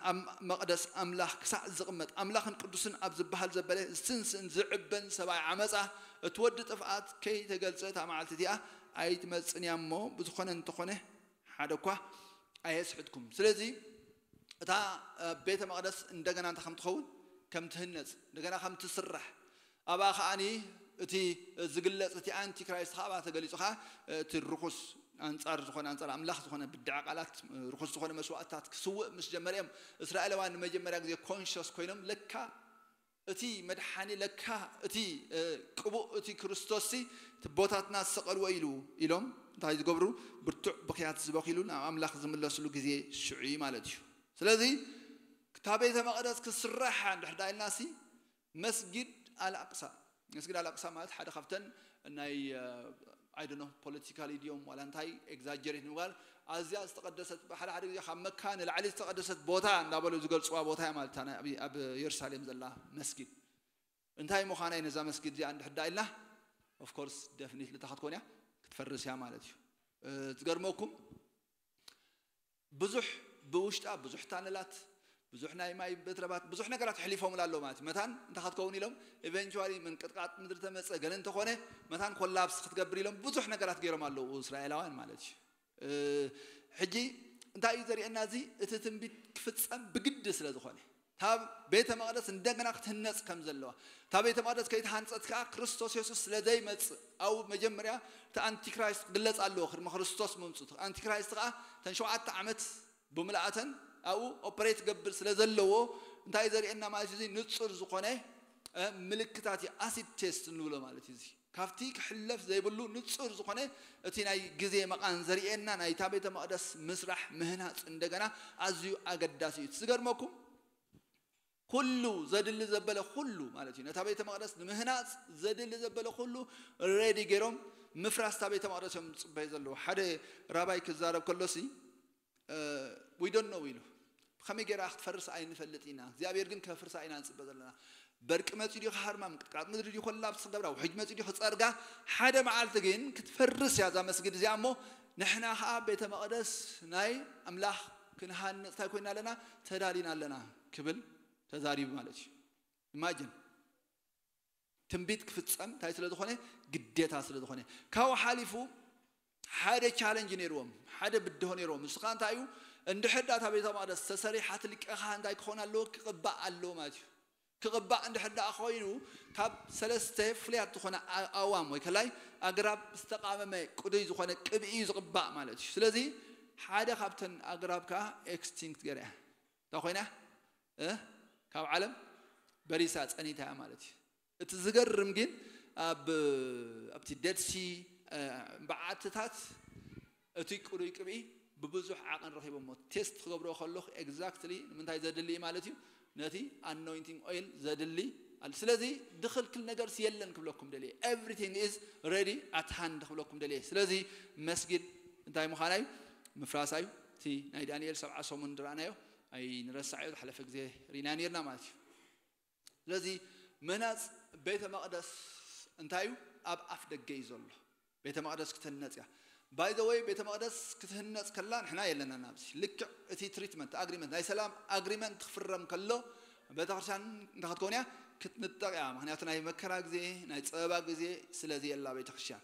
ኣብ መቕደስ ኣምላኽ ክሳዕ ዝቕመጥ፣ ኣምላኽን ቅዱስን ኣብ ዝበሃል ዘበለ ዝትንስእን ዝዕበን ሰብኣይ ዓመጻ፣ እቲ ወዲ ጥፍኣት ከይተገልጸ እታ መዓልቲ እቲኣ ኣይትመጽእን እያ እሞ፣ ብዝኾነ እንተኾነ ሓደ እኳ ኣየስሕትኩም። ስለዚ እታ ቤተ መቕደስ እንደገና እንታይ ከም ትኸውን፣ ከም ትህነጽ፣ እንደገና ከም ትስራሕ፣ ኣብኣ ከኣኒ እቲ ዝግለጽ እቲ ኣንቲክራይስት ከኣ ኣብኣ ተገሊጹ ከኣ እቲ ርኹስ ኣንጻር ዝኾነ፣ ኣንጻር ኣምላኽ ዝኾነ ብድዐ ቃላት፣ ርኹስ ዝኾነ መስዋእትታት ክስውእ ምስ ጀመረ እዮም እስራኤላውያን ንመጀመርያ ግዜ ኮንሸስ ኮይኖም፣ ለካ እቲ መድሓኒ፣ ለካ እቲ ቅቡእ እቲ ክርስቶስሲ ትቦታትና ዝሰቐልዎ ኢሉ ኢሎም እንታይ ዝገብሩ? ብርቱዕ ብኽያት ዝበኽይሉ ናብ ኣምላኽ ዝምለስሉ ግዜ ሽዑ እዩ ማለት እዩ። ስለዚ እታ ቤተ መቕደስ ክስራሕ እንድሕር ዳ ኢልናሲ መስጊድ ኣልኣቅሳ፣ መስጊድ ኣልኣቅሳ ማለት ሓደ ካብተን ናይ I don't know ፖለቲካሊ ድዮም ዋላ እንታይ ኤግዛጀሬት ንምባል ኣዝያ ዝተቐደሰት ብሓደ ሓደ ግዜ ካብ መካ ንላዕሊ ዝተቐደሰት ቦታ እንዳበሉ ዝገልፅዋ ቦታ እያ ማለት እያ ኣብ ኢየሩሳሌም ዘላ መስጊድ። እንታይ ምዃና እዩ ነዛ መስጊድ እዚኣ እንድሕዳ ኢልና of course definitely እንታይ ክትኮን እያ ክትፈርስ እያ ማለት እዩ። ዝገርመኩም ብዙሕ ብውሽጣ ብዙሕ ታነላት ብዙሕ ናይ ማይ በትረባት ብዙሕ ነገራት ሕሊፎምላ ኣለዉ ማለት እዩ። መታን እንታይ ክትከውን ኢሎም eventually ምንቅጥቃጥ ምድሪ ተመፀ ገለ እንተኾነ መታን ኮላፕስ ክትገብር ኢሎም ብዙሕ ነገራት ገይሮም ኣለዉ እስራኤላውያን ማለት እዩ። ሕጂ እንታይ እዩ ዘርእየና እዚ እቲ ትንቢት ክፍፀም ብግዲ ስለ ዝኾነ ካብ ቤተ መቕደስ እንደገና ክትህነፅ ከም ዘለዋ እታ ቤተ መቕደስ ከይተሃንፀት ከዓ ክርስቶስ የሱስ ስለ ዘይመፅእ ኣብኡ መጀመርያ እቲ ኣንቲክራይስት ክግለፅ ኣለዎ ቅድሚ ክርስቶስ ምምፅኡ። ኣንቲክራይስት ከዓ እተን ሸውዓተ ዓመት ብምልኣተን ኣብኡ ኦፐሬት ገብር ስለ ዘለዎ እንታይ ዘርእየና ማለት እዚ ንፁር ዝኾነ ምልክታት እዩ። ኣሲድ ቴስት ንብሎ ማለት እዩ። እዚ ካብቲ ክሕለፍ ዘይብሉ ንፁር ዝኾነ እቲ ናይ ግዜ መቓን ዘርእየና ናይታ ቤተ መቕደስ ምስራሕ ምህናፅ እንደገና ኣዝዩ ኣገዳሲ እዩ። ዝገርመኩም ኩሉ ዘድሊ ዘበለ ኩሉ ማለት እዩ ነታ ቤተ መቕደስ ንምህናፅ ዘድሊ ዘበለ ኩሉ ሬዲ ገይሮም ምፍራስታ ቤተ መቕደስ እዮም ዝፅበዩ ዘለዉ። ሓደ ራባይ ክዛረብ ከሎሲ we don't know ኢሉ ብኸመይ ገይራ ክትፈርስ ኣይንፈልጥ ኢና እግዚኣብሔር ግን ከፍርሳ ኢና ንፅበ ዘለና። በርቂ መፂኡ ድዩ ክሃርማ ምቅጥቃጥ ምድሪ ድዩ ኮላፕስ ክገብራ ውሕጅ መፂኡ ድዩ ክፀርጋ ሓደ መዓልቲ ግን ክትፈርስ እያ እዛ መስጊድ እዚኣ እሞ ንሕና ከዓ ቤተ መቕደስ ናይ ኣምላኽ ክንሃንፅ እንታይ ኮይና ኣለና ተዳሊና ኣለና ክብል ተዛሪቡ ማለት እዩ። ኢማጅን ትንቢት ክፍፀም እንታይ ስለ ዝኾነ ግዴታ ስለ ዝኾነ ካብኡ ሓሊፉ ሓደ ቻለንጅ ነይርዎም ሓደ ብድሆ ነይርዎም ንሱ ከዓ እንታይ እዩ እንድሕር ዳታ ቤተ መቅደስ ተሰሪሓ ትልቀኻ እንታይ ክኾን ኣለዎ ክቕባእ ኣለዎ ማለት እዩ። ክቕባእ እንድሕር ደኣ ኮይኑ ካብ ሰለስተ ፍሉያት ዝኾነ ኣዋም ወይ ከላይ ኣግራብ ዝተቃመመ ቅዱይ ዝኾነ ቅብኢ እዩ ዝቕባእ ማለት እዩ። ስለዚ ሓደ ካብተን ኣግራብ ከዓ ኤክስቲንክት ገይራ እያ እንታይ ኮይና ካብ ዓለም በሪሳ ፀኒታ እያ ማለት እዩ። እቲ ዝገርም ግን ኣብቲ ደድሲ በዓትታት እቲ ቅሩይ ቅብኢ ብብዙሕ ዓቐን ረኺቦሞ ቴስት ክገብርዎ ከለኹ ኤግዛክትሊ ንምንታይ ዘድሊ ማለት እዩ ነቲ ኣኖይንቲንግ ኦይል ዘድሊ። ስለዚ ድኽልክል ነገርስ የለን ክብለኩም ደልየ። Everything is ready at hand ክብለኩም ደልየ። ስለዚ መስጊድ እንታይ ምዃና እዩ ምፍራሳ እዩ። እቲ ናይ ዳንኤል ሰብዓ ሰሙን ዝረኣናዮ ኣይንረሳዕ እዩ። ዝሓለፈ ግዜ ርኢና ነርና ማለት እዩ። ስለዚ ምህናፅ ቤተ መቕደስ እንታይ እዩ ኣብ ኣፍ ደገ እዩ ዘሎ። ቤተ መቕደስ ክትህነፅ እያ። ባይ ዘ ወይ ቤተ መቕደስ ክትህነፅ ከላ ንሕና የለና ናብዚ ልክዕ እቲ ትሪትመንት ኣግሪመንት ናይ ሰላም ኣግሪመንት ክፍረም ከሎ ቤተክርስትያን እንታይ ክትከውን እያ ክትንጠቕ እያ። ምክንያቱ ናይ መከራ ግዜ ናይ ፀበባ ግዜ ስለዚ የላ ቤተክርስትያን።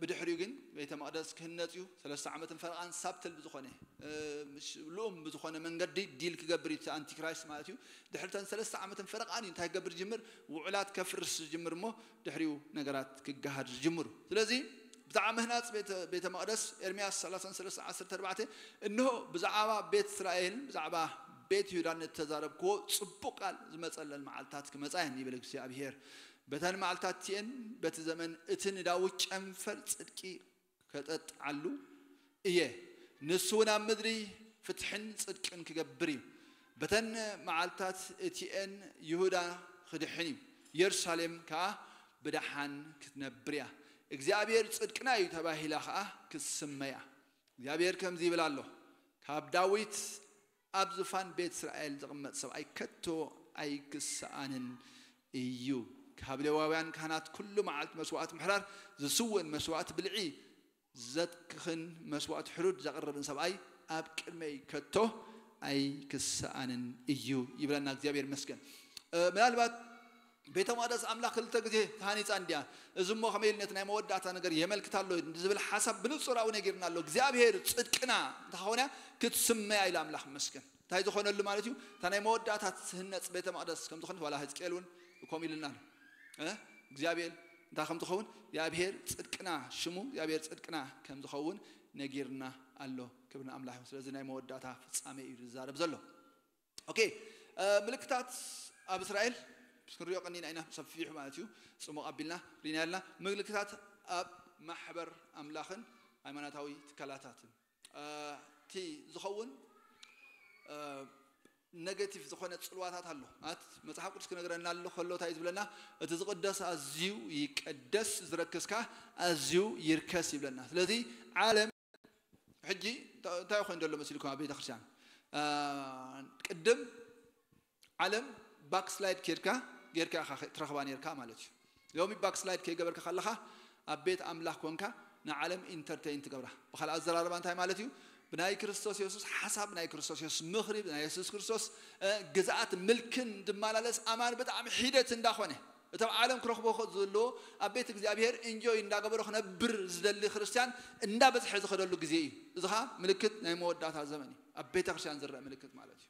ብድሕሪኡ ግን ቤተ መቕደስ ክህነፅ እዩ። ሰለስተ ዓመትን ፈረቓን ሳብትል ብዝኾነ ልኡም ብዝኾነ መንገዲ ዲል ክገብር እዩ ኣንቲክራይስት ማለት እዩ። ድሕሪ ተን ሰለስተ ዓመትን ፈረቓን እዩ እንታይ ክገብር ዝጅምር ውዕላት ከፍርስ ዝጅምር እሞ ድሕሪኡ ነገራት ክገሃድ ዝጅምሩ። ስለዚ ብዛዕባ ምህናፅ ቤተ መቕደስ ኤርምያስ ሰላሳን ሰለስተ ዓሰርተ ኣርባዕተ እንሆ ብዛዕባ ቤት እስራኤል ብዛዕባ ቤት ይሁዳን እተዛረብክዎ ፅቡቕ ቃል ዝመፀለን መዓልታት ክመፃ እየን ይብል እግዚኣብሄር። በተን መዓልታት እቲኤን በቲ ዘመን እቲ ንዳዊት ጨንፈር ጽድቂ ከጠጥዓሉ እየ፣ ንሱ እውን ኣብ ምድሪ ፍትሕን ጽድቅን ክገብር እዩ። በተን መዓልታት እቲኤን ይሁዳ ክድሕን እዩ፣ የሩሳሌም ከኣ ብደሓን ክትነብር እያ። እግዚኣብሔር ጽድቅና እዩ ተባሂላ ከኣ ክትስመ እያ። እግዚኣብሔር ከምዚ ይብል ኣሎ፣ ካብ ዳዊት ኣብ ዙፋን ቤት እስራኤል ዝቕመጥ ሰብኣይ ከቶ ኣይክሰኣንን እዩ። ካብ ሌዋውያን ካህናት ኩሉ መዓልቲ መስዋእቲ ምሕራር ዝስውእን መስዋእቲ ብልዒ ዘትክኽን መስዋእቲ ሕሩድ ዘቕርብን ሰብኣይ ኣብ ቅድመይ ከቶ ኣይክሰኣንን እዩ ይብለና። እግዚኣብሔር ይመስገን። ምናልባት ቤተ መቕደስ ኣምላኽ ክልተ ግዜ ተሃኒፃ እንድያ። እዚ እሞ ከመይ ኢሉ ነቲ ናይ መወዳእታ ነገር የመልክት ኣሎ ዝብል ሓሳብ ብንጹር ኣብኡ ነጊርና ኣሎ። እግዚኣብሔር ጽድቅና እንተኾነ ክትስመያ ኢሉ ኣምላኽ ይመስገን። እንታይ ዝኾነሉ ማለት እዩ? እታ ናይ መወዳእታ ትህነጽ ቤተ መቕደስ ከም ዝኾነት ዋላ ህዝቅኤል እውን ከምኡ ኢሉና ኣሎ። እግዚኣብሔር እንታይ ከም ትኸውን እግዚኣብሔር ጽድቅና ሽሙ እግዚኣብሔር ጽድቅና ከም ዝኸውን ነጊርና ኣሎ። ክብሪ ንኣምላኽ ይኹን። ስለዚ ናይ መወዳእታ ፍጻሜ እዩ ዝዛረብ ዘሎ። ኦኬ፣ ምልክታት ኣብ እስራኤል ክንሪኦ ቀኒና ኢና። ሰፊሑ ማለት እዩ፣ ጽሙቕ ኣቢልና ሪና ያልና ምልክታት ኣብ ማሕበር ኣምላኽን ሃይማኖታዊ ትካላታትን እቲ ዝኸውን ኔጋቲቭ ዝኾነ ጽልዋታት ኣሎ። ኣት መጽሓፍ ቅዱስ ክነግረና ኣሎ ከሎ እንታይ እዩ ዝብለና? እቲ ዝቕደስ ኣዝዩ ይቀደስ፣ ዝረክስ ከኣ ኣዝዩ ይርከስ ይብለና። ስለዚ ዓለም ሕጂ እንታይ እንታይ ኮይኑ ዘሎ መሲልኩም ኣብ ቤተክርስትያን? አ፣ ቅድም ዓለም ባክስላይድ ኬድካ ጌርካ ኢኻ ትረኽባ ኔርካ ማለት እዩ። ሎሚ ባክስላይድ ከይገበርካ ከለኻ ኣብ ቤት ኣምላኽ ኮንካ ንዓለም ኢንተርቴይን ትገብራ። ብኻልእ ኣዘራርባ እንታይ ማለት እዩ? ብናይ ክርስቶስ የሱስ ሓሳብ፣ ናይ ክርስቶስ የሱስ ምኽሪ፣ ናይ የሱስ ክርስቶስ እ፣ ግዝኣት ምልክን ዝመላለስ ኣማን ብጣዕሚ ሒደት እንዳኾነ እቶም ዓለም ክረኽቦ ዘለዎ ኣብ ቤት እግዚኣብሔር ኢንጆይ እንዳገበረ ክነብር ዝደሊ ክርስትያን እንዳበዝሐ ዝኸደሉ ግዜ እዩ። እዚ ኸዓ ምልክት ናይ መወዳእታ ዘመን እዩ። ኣብ ቤተ ክርስትያን ዝረአ ምልክት ማለት እዩ።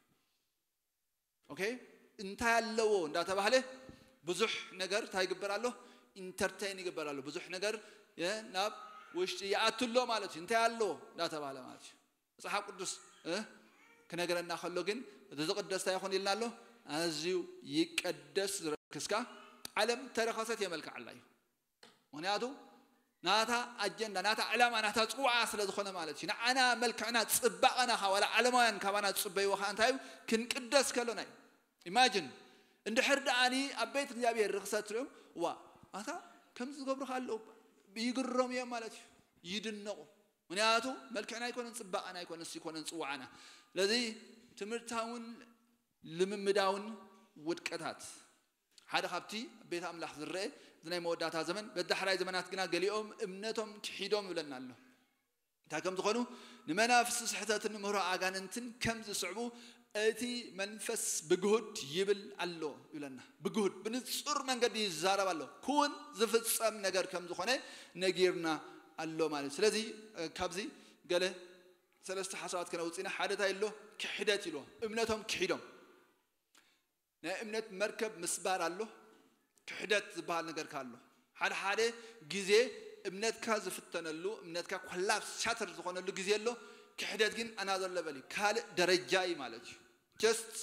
ኦኬ፣ እንታይ ኣለዎ እንዳተባህለ ብዙሕ ነገር እንታይ ይግበር ኣሎ? ኢንተርቴይን ይግበር ኣሎ። ብዙሕ ነገር የ- ናብ ውሽጢ ይኣቱ ኣሎ ማለት እዩ። እንታይ ኣለዎ እንዳተባህለ ማለት እዩ። መጽሓፍ ቅዱስ እ፣ ክነግረና ከሎ ግን እቲ ዝቕደስ እንታይ ይኹን ኢልና ኣሎ? ኣዝዩ ይቀደስ፣ ዝረክስካ ዓለም ተረኸሰት የመልክዓላ እዩ። ምክንያቱ ናታ ኣጀንዳ፣ ናታ ዕላማ፣ ናታ ጽዋዓ ስለ ዝኾነ ማለት እዩ። ንዓና መልክዕና ጽባቐና ካ ዋላ ዓለማውያን ካባና ዝጽበይዎ ኸዓ እንታይ እዩ? ክንቅደስ ከሎና እዩ። ኢማጅን እንድሕር ደኣኒ ኣብ ቤት እግዚኣብሔር ርኽሰት ትርእዮም ዋ ኣታ ከምዚ ዝገብሩ ከ ኣለዉ ይግረሙ እዮም ማለት እዩ። ይድነቑ። ምክንያቱ መልክዕና ኣይኮነን፣ ጽባቐና ኣይኮነን፣ እሱ ኣይኮነን ጽዋዓና። ስለዚ ትምህርታውን ልምምዳውን ውድቀታት ሓደ ካብቲ ቤት ኣምላኽ ዝረአ እዚ ናይ መወዳእታ ዘመን በዳሕራይ ዘመናት ግና ገሊኦም እምነቶም ክሒዶም ይብለና ኣሎ። እንታይ ከም ዝኾኑ ንመናፍስቲ ስሕተትን ንምህሮ ኣጋንንትን ከም ዝስዕቡ እቲ መንፈስ ብግሁድ ይብል ኣሎ ይብለና። ብግሁድ ብንጹር መንገዲ ይዛረብ ኣሎ። ኩን ዝፍጸም ነገር ከም ዝኾነ ነጊርና ኣሎ ማለት እዩ። ስለዚ እ፣ ካብዚ ገለ ሰለስተ ሓሳባት ከነውፅእና ሓደ እንታይ ኣሎ? ክሕደት ኢልዎ። እምነቶም ክሒዶም ናይ እምነት መርከብ ምስባር ኣሎ። ክሕደት ዝበሃል ነገር ካሎ ሓደ ሓደ ግዜ እምነትካ ዝፍተነሉ እምነትካ ኮላፕስ ሻተር ዝኾነሉ ግዜ ኣሎ። ክሕደት ግን ኣናዘር ለቨል እዩ፣ ካልእ ደረጃ እዩ ማለት እዩ። ጀስት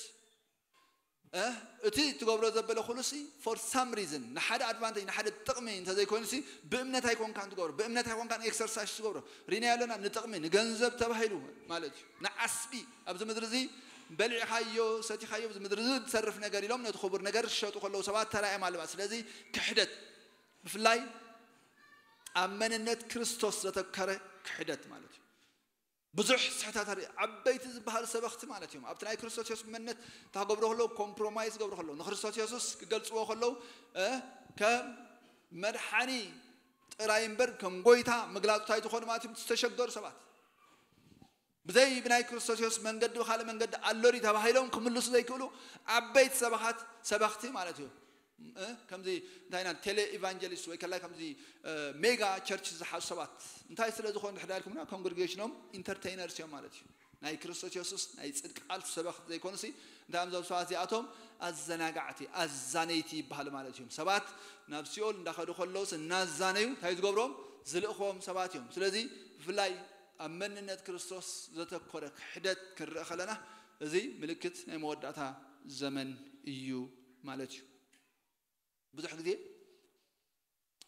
እቲ ትገብሮ ዘበለ ኩሉሲ for some reason ንሓደ ኣድቫንቴጅ ንሓደ ጥቕሚ እንተዘይኮይኑሲ ብእምነት ኣይኮንካን ትገብሮ፣ ብእምነት ኣይኮንካን ኤክሰርሳይዝ ትገብሮ። ሪና ያለና ንጥቕሚ ንገንዘብ ተባሂሉ ማለት እዩ። ንዓስቢ ኣብዚ ምድሪ እዚ በሊዕኻዮ ሰቲኻዮ ኣብዚ ምድሪ እዚ ዝሰርፍ ነገር ኢሎም ነቲ ክቡር ነገር ዝሸጡ ከለዉ ሰባት ተራእዮም ኣለዋ። ስለዚ ክሕደት ብፍላይ ኣብ መንነት ክርስቶስ ዘተከረ ክሕደት ማለት እዩ። ብዙሕ ስሕታት ኣርኢ ዓበይቲ ዝበሃሉ ሰበኽቲ ማለት እዮም ኣብቲ ናይ ክርስቶስ የሱስ መንነት እንታይ ክገብሩ ከለዉ ኮምፕሮማይዝ ክገብሩ ከለዉ ንክርስቶስ የሱስ ክገልፅዎ ከለዉ እ፣ ከም መድሓኒ ጥራይ እምበር ከም ጎይታ ምግላፅ እንታይ ዝኾኑ ማለት እዮም ዝተሸገሩ ሰባት ብዘይ ብናይ ክርስቶስ የሱስ መንገዲ ብካልእ መንገዲ ኣሎ ድዩ ተባሂሎም ክምልሱ ዘይክእሉ ዓበይቲ ሰባኻት ሰበኽቲ ማለት እዩ። እ፣ ከምዚ እንታይ ኢና ቴሌ ኢቫንጀሊስት ወይ ከላይ ከምዚ እ፣ ሜጋ ቸርች ዝሓዙ ሰባት እንታይ ስለ ዝኾኑ ድሕዳ ኢልኩምና ኮንግሪጌሽኖም ኢንተርቴይነርስ እዮም ማለት እዩ። ናይ ክርስቶስ የሱስ ናይ ፅድቂ ቃል ሰበኽቲ ዘይኮኑሲ እንታይ እዮም እዞም ሰባት እዚኣቶም ኣዘናጋዕቲ ኣዛነይቲ ይበሃሉ ማለት እዮም። ሰባት ናብ ሲኦል እንዳኸዱ ከለውስ እናዛነዩ እንታይ ዝገብሮም ዝልእኽዎም ሰባት እዮም። ስለዚ ብፍላይ ኣብ መንነት ክርስቶስ ዘተኮረ ክሕደት ክንርኢ ከለና እዚ ምልክት ናይ መወዳእታ ዘመን እዩ ማለት እዩ። ብዙሕ ግዜ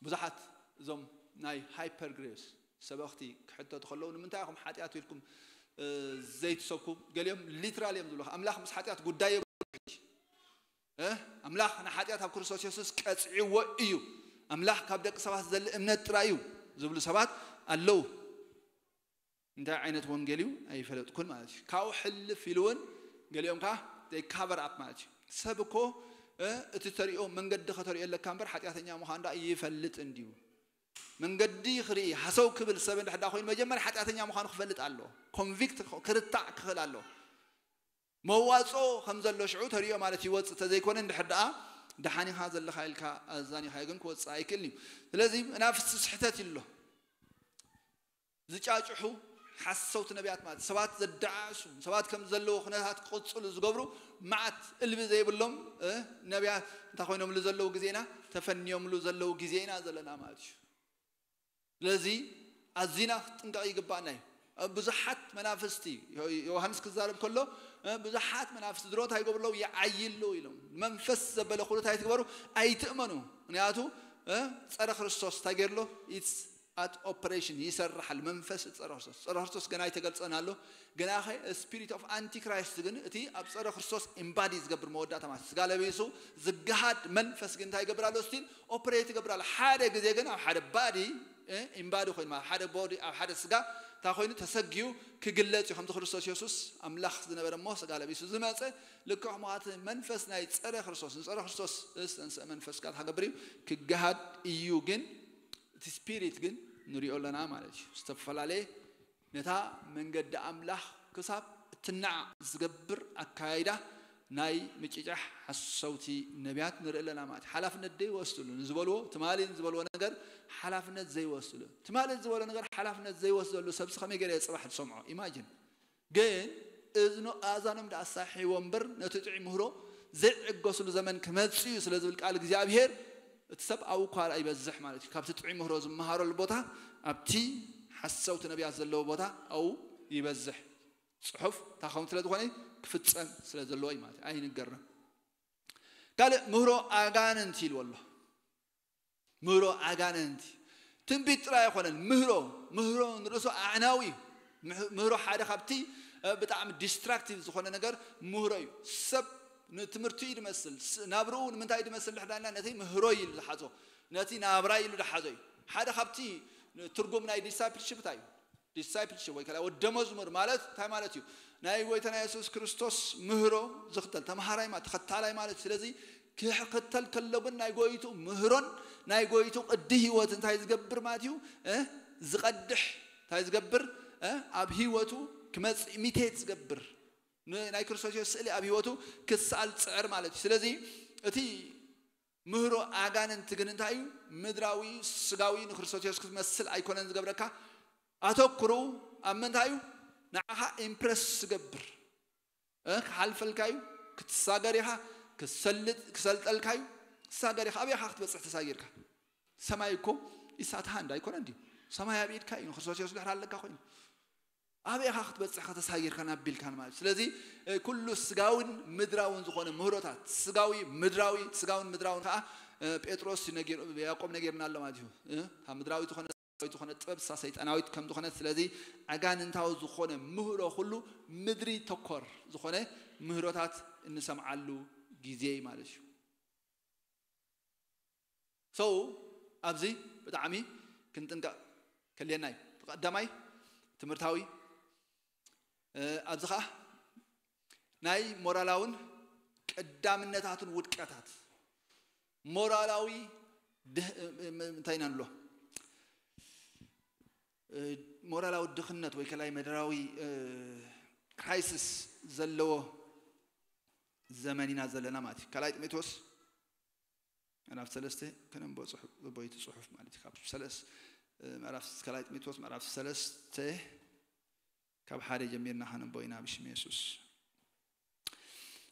ብዙሓት እዞም ናይ ሃይፐር ግሬስ ሰበኽቲ ክሕተቱ ከለዉ ንምንታይ ኢኹም ሓጢኣት ኢልኩም እ፣ ዘይትሰብኩ? ገሊኦም ሊትራል እዮም ዝብሉ ኣምላኽ ምስ ሓጢኣት ጉዳይ የብሉን። እ፣ ኣምላኽ ንሓጢኣት ኣብ ክርስቶስ የሱስ ቀፅዕዎ እዩ። ኣምላኽ ካብ ደቂ ሰባት ዘለ እምነት ጥራይ እዩ ዝብሉ ሰባት ኣለዉ። እንታይ ዓይነት ወንጌል እዩ ኣይፈለጥኩን ማለት እዩ። ካብኡ ሕልፍ ኢሉ እውን ገሊኦም ከዓ ካቨር ኣፕ ማለት እዩ። ሰብ እኮ እ፣ እቲ ተሪኦ መንገዲ ከተሪኦ ኣለካ እምበር ሓጢኣተኛ ምዃን ዳ ይፈልጥ እንድዩ። መንገዲ ክርኢ ሃሰው ክብል ሰብ እንድሕዳ ኮይኑ መጀመርያ ሓጢኣተኛ ምዃኑ ክፈልጥ ኣለዎ። ኮንቪክት ክርታዕ ክኽእል ኣለዎ። መዋፅኦ ከም ዘሎ ሽዑ ተሪኦ ማለት ይወፅእ ተዘይኮነ እንድሕር ደኣ ደሓን ኢኻ ዘለኻ ኢልካ ኣዛኒኻዮ ግን ክወፅእ ኣይክእልን እዩ። ስለዚ መናፍስቲ ስሕተት ኢሉ ኣሎ። ዝጫጭሑ ሓሰውቲ ነቢያት ማለት ሰባት ዘዳዓሱ ሰባት ከም ዘለዎ ኩነታት ክቕፅሉ ዝገብሩ መዓት እልቢ ዘይብሎም እ፣ ነቢያት እንታይ ኮይኖምሉ ዘለዉ ግዜና ተፈንዮምሉ ዘለዉ ግዜና ዘለና ማለት እዩ። ስለዚ ኣዚና ክትጥንቀቕ ይግባኣና እዩ። ብዙሓት መናፍስቲ ዮ- ዮሃንስ ክዛረብ ከሎ እ፣ ብዙሓት መናፍስቲ ድሮ እንታይ ይገብሩ ኣለዉ ይዓይሉ ኢሎም መንፈስ ዘበለ ኩሉ እንታይ ትግበሩ ኣይትእመኑ። ምክንያቱ እ፣ ፀረ ክርስቶስ እንታይ ገይርሎ ኢትስ ኣት ኦፕሬሽን ይሰርሓል መንፈስ ጸረ ክርስቶስ። ጸረ ክርስቶስ ገና ኣይተገልጸን ኣሎ። ገና ኸ ስፒሪት ኦፍ ኣንቲክራይስት ግን እቲ ኣብ ጸረ ክርስቶስ ኢምባዲ ዝገብር መወዳእታ ማለት ስጋ ለቢሱ ዝገሃድ መንፈስ ግን እንታይ ይገብር ኣሎ? ስቲል ኦፕሬት ይገብር ኣሎ። ሓደ ግዜ ግን ኣብ ሓደ ባዲ ኢምባዲ ኮይኑ ማለት ሓደ ቦዲ ኣብ ሓደ ስጋ እንታይ ኮይኑ ተሰጊዩ ክግለጽ እዩ። ከምቲ ክርስቶስ የሱስ ኣምላኽ ዝነበረ እሞ ስጋ ለቢሱ ዝመጸ ልክዕ ከምኡ እቲ መንፈስ ናይ ጸረ ክርስቶስ ንጸረ ክርስቶስ ዝተንስአ መንፈስ ጋር ሃገብር እዩ ክገሃድ እዩ። ግን እቲ ስፒሪት ግን ንሪኦ ኣለና ማለት እዩ። ዝተፈላለየ ነታ መንገዲ ኣምላኽ ክሳብ እትናዕ ዝገብር ኣካያይዳ ናይ ምጭጫሕ ሓሰውቲ ነቢያት ንርኢ ኣለና ማለት እዩ። ሓላፍነት ዘይወስድሉ ንዝበልዎ ትማሊ ዝበልዎ ነገር ሓላፍነት ዘይወስድሉ ትማሊ ዝበሎ ነገር ሓላፍነት ዘይወስደሉ ሰብሲ ከመይ ገለ ጽባሕ ዝሰምዖ ኢማጂን። ግን እዝኖ ኣዛኖም ደኣ ኣሳሒዎ እምበር ነቲ ጥዑይ ምህሮ ዘይዕገስሉ ዘመን ክመጽእ እዩ ስለ ዝብል ቃል እግዚኣብሔር እቲ ሰብ ኣብኡ እኳ ደኣ ይበዝሕ ማለት እዩ። ካብቲ ጥዑይ ምህሮ ዝመሃረሉ ቦታ ኣብቲ ሓሰውቲ ነቢያት ዘለዎ ቦታ ኣብኡ ይበዝሕ። ጽሑፍ ታኸውን ስለ ዝኾነ ክፍጸም ስለ ዘለዎ እዩ ማለት እዩ። ኣይንገርም። ካልእ ምህሮ ኣጋንንቲ ኢልዎ ኣሎ። ምህሮ ኣጋንንቲ ትንቢት ጥራይ ኣይኮነን። ምህሮ ምህሮ ንርእሱ ኣዕናዊ እዩ። ምህ- ምህሮ ሓደ ካብቲ እ፣ ብጣዕሚ ዲስትራክቲቭ ዝኾነ ነገር ምህሮ እዩ። ሰብ ንትምህርቲ እዩ ዝመስል ስ- ናብርኡ ንምንታይ እዩ ዝመስል ድሕዳና ነቲ ምህሮ እዩ ዝሓዞ ነቲ ናብራ ኢሉ ዝሓዞ እዩ። ሓደ ካብቲ ትርጉም ናይ ዲሳይፕልሽፕ እንታይ እዩ? ዲሳይፕልሽፕ ወይ ከላ ወደ መዝሙር ማለት እንታይ ማለት እዩ? ናይ ጎይታና የሱስ ክርስቶስ ምህሮ ዝኽተል ተምሃራይ ማለት ተኸታላይ ማለት እዩ። ስለዚ ክኽተል ከሎ ግን ናይ ጎይቱ ምህሮን ናይ ጎይቱ ቅዲ ህይወት እንታይ ዝገብር ማለት እዩ? እ? ዝቐድሕ እንታይ ዝገብር እ? ኣብ ህይወቱ ክመጽእ ኢሚቴት ዝገብር ን- ናይ ክርስቶስ የሱስ ስእሊ ኣብ ህይወቱ ክሰኣል ዝጽዕር ማለት እዩ። ስለዚ እቲ ምህሮ ኣጋንንቲ ግን እንታይ እዩ? ምድራዊ ስጋዊ ንክርስቶስ የሱስ ክትመስል ኣይኮነን ዝገብረካ። ኣተኩሩ ኣብ ምንታይ እዩ? ንዓኻ ኢምፕረስ ዝገብር እ፣ ክሓልፈልካ እዩ። ክትሳገር ኢኻ። ክሰልጥ ክሰልጠልካ እዩ። ክትሳገር ኢኻ። ኣበይ ኢኻ ክትበጽሕ ተሳጊርካ? ሰማይ እኮ ኢሳት ሃንድ ኣይኮነ እንዲ ሰማይ ኣብ ኢድካ እዩ። ንክርስቶስ የሱስ ድሕር ኣለካ ኮይኑ ኣበይ ኢኻ ክትበጽሕ ከተሳጊርካ ናቢልካን ማለት እዩ። ስለዚ እ፣ ኩሉ ስጋውን ምድራውን ዝኾነ ምህሮታት ስጋዊ ምድራዊ ስጋውን ምድራውን ከዓ እ፣ ጴጥሮስ ነጊር ያዕቆብ ነጊርና ኣሎ ማለት እዩ። እ፣ ካብ ምድራዊ ዝኾነ ዝኾነ ጥበብ እሳ ሰይጣናዊት ከም ዝኾነ ስለዚ ኣጋንንታዊ ዝኾነ ምህሮ ኩሉ ምድሪ ተኮር ዝኾነ ምህሮታት እንሰምዓሉ ግዜ እዩ ማለት እዩ። ሰው ኣብዚ ብጣዕሚ ክንጥንቀቕ ከልየና እዩ። ቀዳማይ ትምህርታዊ እ፣ ኣብዚ ኸዓ ናይ ሞራላውን ቀዳምነታትን ውድቀታት ሞራላዊ ድህ- እ፣ እ፣ እንታይ ኢና ንብሎ እ፣ ሞራላዊ ድኽነት ወይ ከላይ መደራዊ እ፣ ክራይሲስ ዘለዎ ዘመን ኢና ዘለና ማለት እዩ። ካልኣይ ጢሞቴዎስ ምዕራፍ ሰለስተ ከነንቦ ጽሑፍ ቦይቲ ጽሑፍ ማለት እዩ። ካብ ሰለስ እ፣ ምዕራፍ ካልኣይ ጢሞቴዎስ ምዕራፍ ሰለስተ ካብ ሓደ ጀሚርና ከነንቦ ኢና ብሽም የሱስ።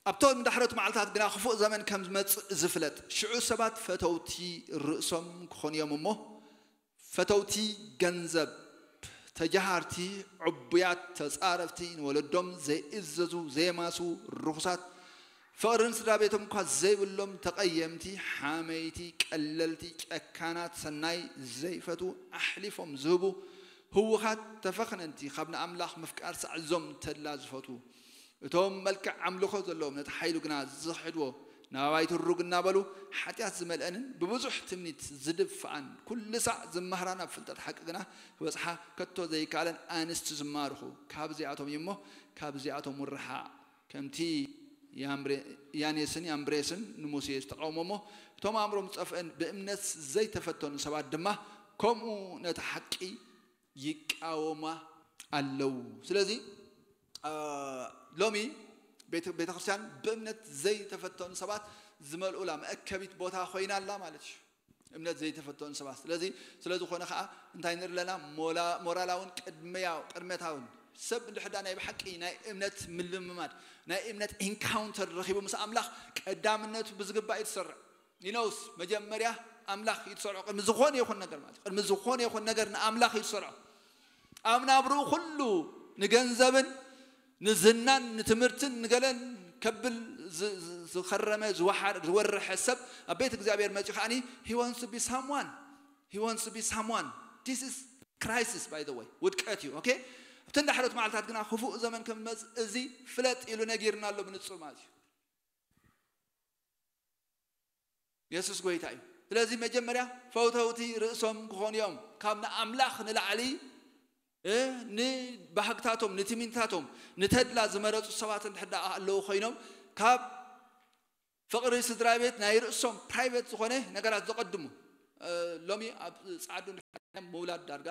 ኣብቶም ዳሕረቱ መዓልታት ግና ክፉእ ዘመን ከም ዝመጽእ ዝፍለጥ ሽዑ ሰባት ፈተውቲ ርእሶም ክኾኑ እዮም እሞ ፈተውቲ ገንዘብ ተጃሃርቲ ዕቡያት ተጻረፍቲ ንወለዶም ዘይእዘዙ ዘየማሱ ርኹሳት ፍቕርን ስድራ ቤቶም እኳ ዘይብሎም ተቐየምቲ ሓመይቲ ቀለልቲ ጨካናት ሰናይ ዘይፈቱ ኣሕሊፎም ዝህቡ ህውኻት ተፈኽነንቲ ካብ ንኣምላኽ ምፍቃር ሳዕዞም ተድላ ዝፈቱ እቶም መልክዕ ኣምልኾ ዘለዎም ነቲ ሓይሉ ግና ዝኽሕድዎ ናብ ኣባይቲ ሩግ እናበሉ ሓጢኣት ዝመልአንን ብብዙሕ ትምኒት ዝድፍኣን ኩሉ ሳዕ ዝመሃራን ኣብ ፍልጠት ሓቂ ግና ክበጽሓ ከቶ ዘይከኣለን ኣንስቲ ዝማርኹ ካብዚኣቶም እዩ እሞ ካብዚኣቶም ውርሓ ከምቲ ያምብሬ- ያኔስን ያምብሬስን ንሙሴ ዝተቃወሞ እሞ እቶም ኣእምሮም ዝጠፍአን ብእምነት ዘይተፈተኑ ሰባት ድማ ከምኡ ነቲ ሓቂ ይቃወማ ኣለዉ። ስለዚ ሎሚ ቤተክርስትያን ብእምነት ዘይተፈተኑ ሰባት ዝመልኡላ መእከቢት ቦታ ኮይና ኣላ ማለት እዩ። እምነት ዘይተፈተኑ ሰባት ስለዚ ስለዝኾነ ከዓ እንታይ ንርኢ ኣለና? ሞራላውን ቅድመታውን ሰብ እንድሕዳ ናይ ብሓቂ ናይ እምነት ምልምማድ ናይ እምነት ኢንካውንተር ረኪቡ ምስ ኣምላኽ ቀዳምነቱ ብዝግባእ እዩ ዝሰርዕ። ይነውስ መጀመርያ ኣምላኽ እዩ ዝሰርዖ ቅድሚ ዝኾነ ይኹን ነገር ማለት እዩ። ቅድሚ ዝኾነ ይኹን ነገር ንኣምላኽ እዩ ዝሰርዖ። ኣብ ናብርኡ ኩሉ ንገንዘብን ንዝናን ንትምህርትን ንገለን ከብል ዝኸረመ ዝወርሐ ሰብ ኣብ ቤት እግዚኣብሔር መፂኡ ከዓኒ he wants to be someone he wants to be someone This is crisis, by the way. ውድቀት እዩ። ኦኬ፣ ኣብተን ዳሕሮት መዓልታት ግና ክፉእ ዘመን ከም ዝመጽእ እዚ ፍለጥ ኢሉ ነጊርና ኣሎ ብንጹር ማለት እዩ። የሱስ ጎይታ እዩ። ስለዚ መጀመርያ ፈተውቲ ርእሶም ክኾኑ እዮም። ካብ ንኣምላኽ ንላዕሊ ንባህግታቶም፣ ንትምኒታቶም፣ ንተድላ ዝመረፁ ሰባት እንድሕር ደኣ ኣለዉ ኮይኖም ካብ ፍቕሪ ስድራ ቤት ናይ ርእሶም ፕራይቬት ዝኾነ ነገራት ዘቐድሙ። ሎሚ ኣብ ፃዕዱ ምውላድ ዳርጋ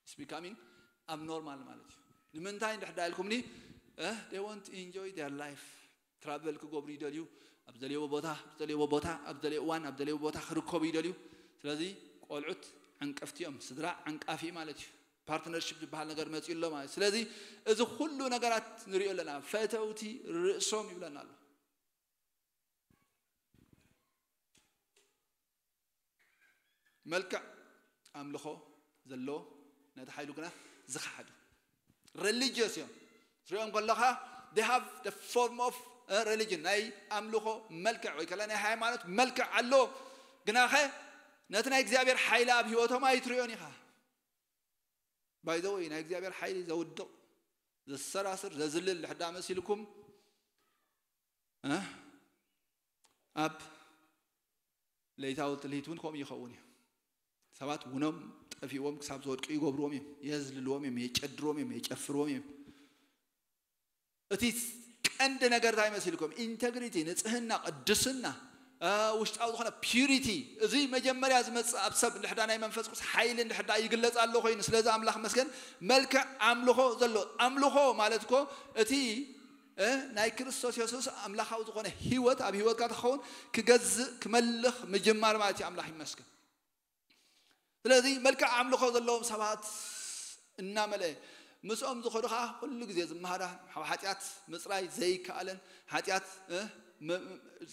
is becoming abnormal ማለት እዩ። ንምንታይ እንድሕር ደኣ ኢልኩምኒ፣ they want to enjoy their life። ትራቨል ክገብሩ ይደልዩ፣ ኣብ ዝደልይዎ ቦታ ኣብ ዝደልይዎ ቦታ ኣብ ዝደልይዎ እዋን ኣብ ዝደልይዎ ቦታ ክርከቡ ይደልዩ። ስለዚ ቆልዑት ዓንቀፍቲ እዮም። ስድራ ዓንቃፊ ማለት እዩ። ፓርትነርሽፕ ዝበሃል ነገር መፂኡ ኣሎ ማለት እዩ። ስለዚ እዚ ኩሉ ነገራት ንሪኦ ኣለና። ፈተውቲ ርእሶም ይብለና ኣሎ። መልክዕ ኣምልኾ ዘለዎ ነቲ ሓይሉ ግና ዝኸሓዱ religious እዮም። ትሪኦም ከለኻ they have the form of religion፣ ናይ ኣምልኾ መልክዕ ወይ ከላ ናይ ሃይማኖት መልክዕ ኣለዎም። ግናኸ ነቲ ናይ እግዚኣብሔር ሓይሊ ኣብ ህይወቶም ኣይትሪኦን ኢኻ። By the way፣ ናይ እግዚኣብሔር ሓይሊ ዘውድቕ፣ ዘሰራስር፣ ዘዝልል ድሕዳ መሲልኩም ኣብ ለይታዊ ትልሂት እውን ከምኡ ይኸውን እዩ። ሰባት ውኖም ጠፊእዎም ክሳብ ዝወድቁ ይገብርዎም እዮም፣ የዝልልዎም እዮም፣ የጨድርዎም እዮም፣ የጨፍርዎም እዮም። እቲ ቀንዲ ነገር እንታይ መሲልኩም? ኢንተግሪቲ፣ ንጽህና፣ ቅድስና፣ ውሽጣዊ ዝኾነ ፒሪቲ። እዚ መጀመርያ ዝመጽእ ኣብ ሰብ እንድሕዳ ናይ መንፈስ ቅዱስ ሓይሊ እንድሕዳ ይግለጽ ኣሎ ኮይኑ፣ ስለዚ ኣምላኽ መስገን መልክዕ ኣምልኾ ዘሎ። ኣምልኾ ማለት እኮ እቲ ናይ ክርስቶስ የሱስ ኣምላኻዊ ዝኾነ ህይወት ኣብ ህይወትካ ተኸውን ክገዝእ ክመልኽ ምጅማር ማለት እዩ። ኣምላኽ ይመስገን። ስለዚ መልክዕ ኣምልኾ ዘለዎም ሰባት እናመለ ምስኦም ዝኸዱ ከዓ ኩሉ ግዜ ዝመሃራ ሓጢኣት ምፅራይ ዘይከኣለን ሓጢኣት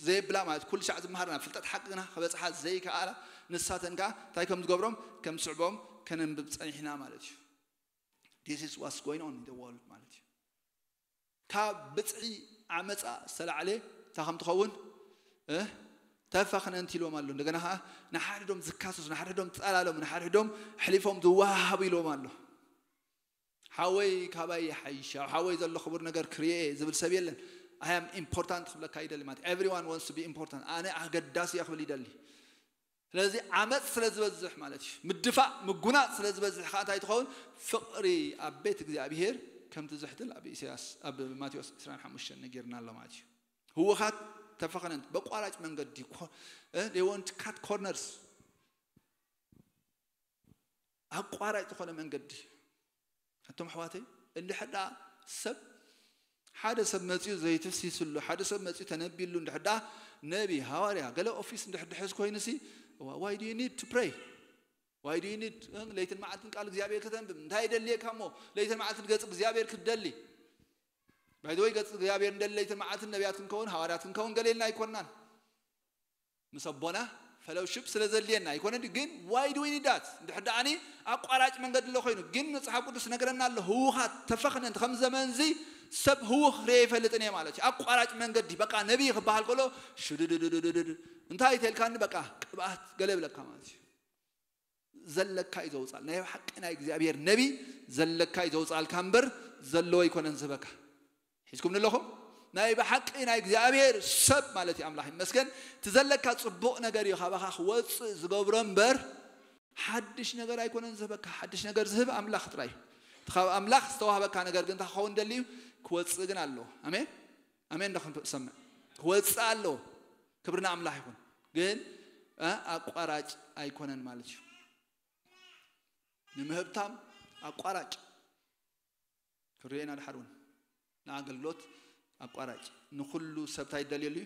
ዘየብላ ማለት ኩሉ ሻዕ ዝመሃራ ናብ ፍልጠት ሓቂ ግና ክበፅሓ ዘይከኣላ ንሳተን ከዓ እንታይ ከም ዝገብሮም ከም ዝስዕቦም ከነንብብ ፀኒሕና ማለት እዩ። This is what's going on in the world ማለት እዩ። ካብ ብፅዒ ዓመፃ ዝተላዕለ እንታይ ከም ትኸውን ተፋኽነንቲ ኢልዎም ኣሎ። እንደገና ከዓ ንሓድሕዶም ዝካሰሱ፣ ንሓድሕዶም ዝፀላለሙ፣ ንሓድሕዶም ኣሕሊፎም ዝወሃሃቡ ኢልዎም ኣሎ። ሓወይ ካባይ ይሓይሽ፣ ኣብ ሓወይ ዘሎ ክቡር ነገር ክርኤ ዝብል ሰብ የለን። I am important ክብለካ ይደሊ ማለት everyone wants to be important። ኣነ ኣገዳሲ እየ ክብል ይደሊ። ስለዚ ዓመፅ ስለ ዝበዝሕ ማለት እዩ፣ ምድፋእ ምጉናፅ ስለ ዝበዝሕ ከዓ እንታይ ትኸውን? ፍቕሪ ኣብ ቤት እግዚኣብሄር ከም ትዝሕትል ኣብ ኢሳያስ ኣብ ማቴዎስ ዕስራን ሓሙሽተን ነጊርና ኣሎ ማለት እዩ። ህወኻት ተፈኸነን በቋራጭ መንገዲ they want to cut corners። ኣቋራጭ ዝኾነ መንገዲ ኣቶም ኣሕዋተይ እንድሕር ደኣ ሰብ ሓደ ሰብ መፂኡ ዘይትፍሲስሉ ሓደ ሰብ መፂኡ ተነቢሉ እንድሕር ደኣ ነቢ ሃዋርያ ገለ ኦፊስ እንድሕር ድሕዝ ኮይኑ ሲ why do you need to pray? Why do you need ለይትን መዓልትን ቃል እግዚኣብሔር ከተንብብ እንታይ የደልየካ እሞ ለይትን መዓልትን ገፅ እግዚኣብሔር ክትደሊ? ባይዘወይ ገፅ እግዚኣብሔር እንደሊ ለይትን መዓልትን ነቢያት ክንከውን ሃዋርያት ክንከውን ገሌልና ኣይኮንናን። ምስ ኣቦና ፈሎውሽፕ ስለ ዘድልየና ኣይኮነ ግን why do we need that? እንድሕር ደኣኒ ኣቋራጭ መንገዲ ኣሎ ኮይኑ ግን መፅሓፍ ቅዱስ ነገረና ኣሎ ህውኻት ተፈኽነንቲ ከም ዘመንዚ ሰብ ህውኽ ርየ ይፈልጥን እየ ማለት እዩ። ኣቋራጭ መንገዲ በቃ ነቢይ ክበሃል ከሎ ሽድድድድድድ እንታይ ተልካኒ በቃ ቅብኣት ገለ ይብለካ ማለት እዩ። ዘለካ እዩ ዘውፃል ናይ ሓቂ ናይ እግዚኣብሔር ነቢ ዘለካ እዩ ዘውፃልካ እምበር ዘለዎ ኣይኮነን ዝህበካ። ሒዝኩም ኣለኹም ናይ ብሓቂ ናይ እግዚኣብሔር ሰብ ማለት እዩ። ኣምላኽ ይመስገን እቲ ዘለካ ፅቡቕ ነገር እዩ ካባኻ ክወፅእ ዝገብሮ እምበር ሓድሽ ነገር ኣይኮነን ዝህበካ። ሓድሽ ነገር ዝህብ ኣምላኽ ጥራይ እዩ። እቲ ካብ ኣምላኽ ዝተዋህበካ ነገር ግን እንታይ ክኸውን ደሊ እዩ? ክወፅእ ግን ኣለዎ። ኣሜን ኣሜን። ዶ ክንሰምዕ ክወፅእ ኣለዎ። ክብሪ ንኣምላኽ ይኹን። ግን ኣቋራጭ ኣይኮነን ማለት እዩ። ንምህብታም ኣቋራጭ ክርእየና ድሓር እውን ንኣገልግሎት ኣቋራጭ ንኩሉ ሰብ እንታይ ይደልየሉ እዩ?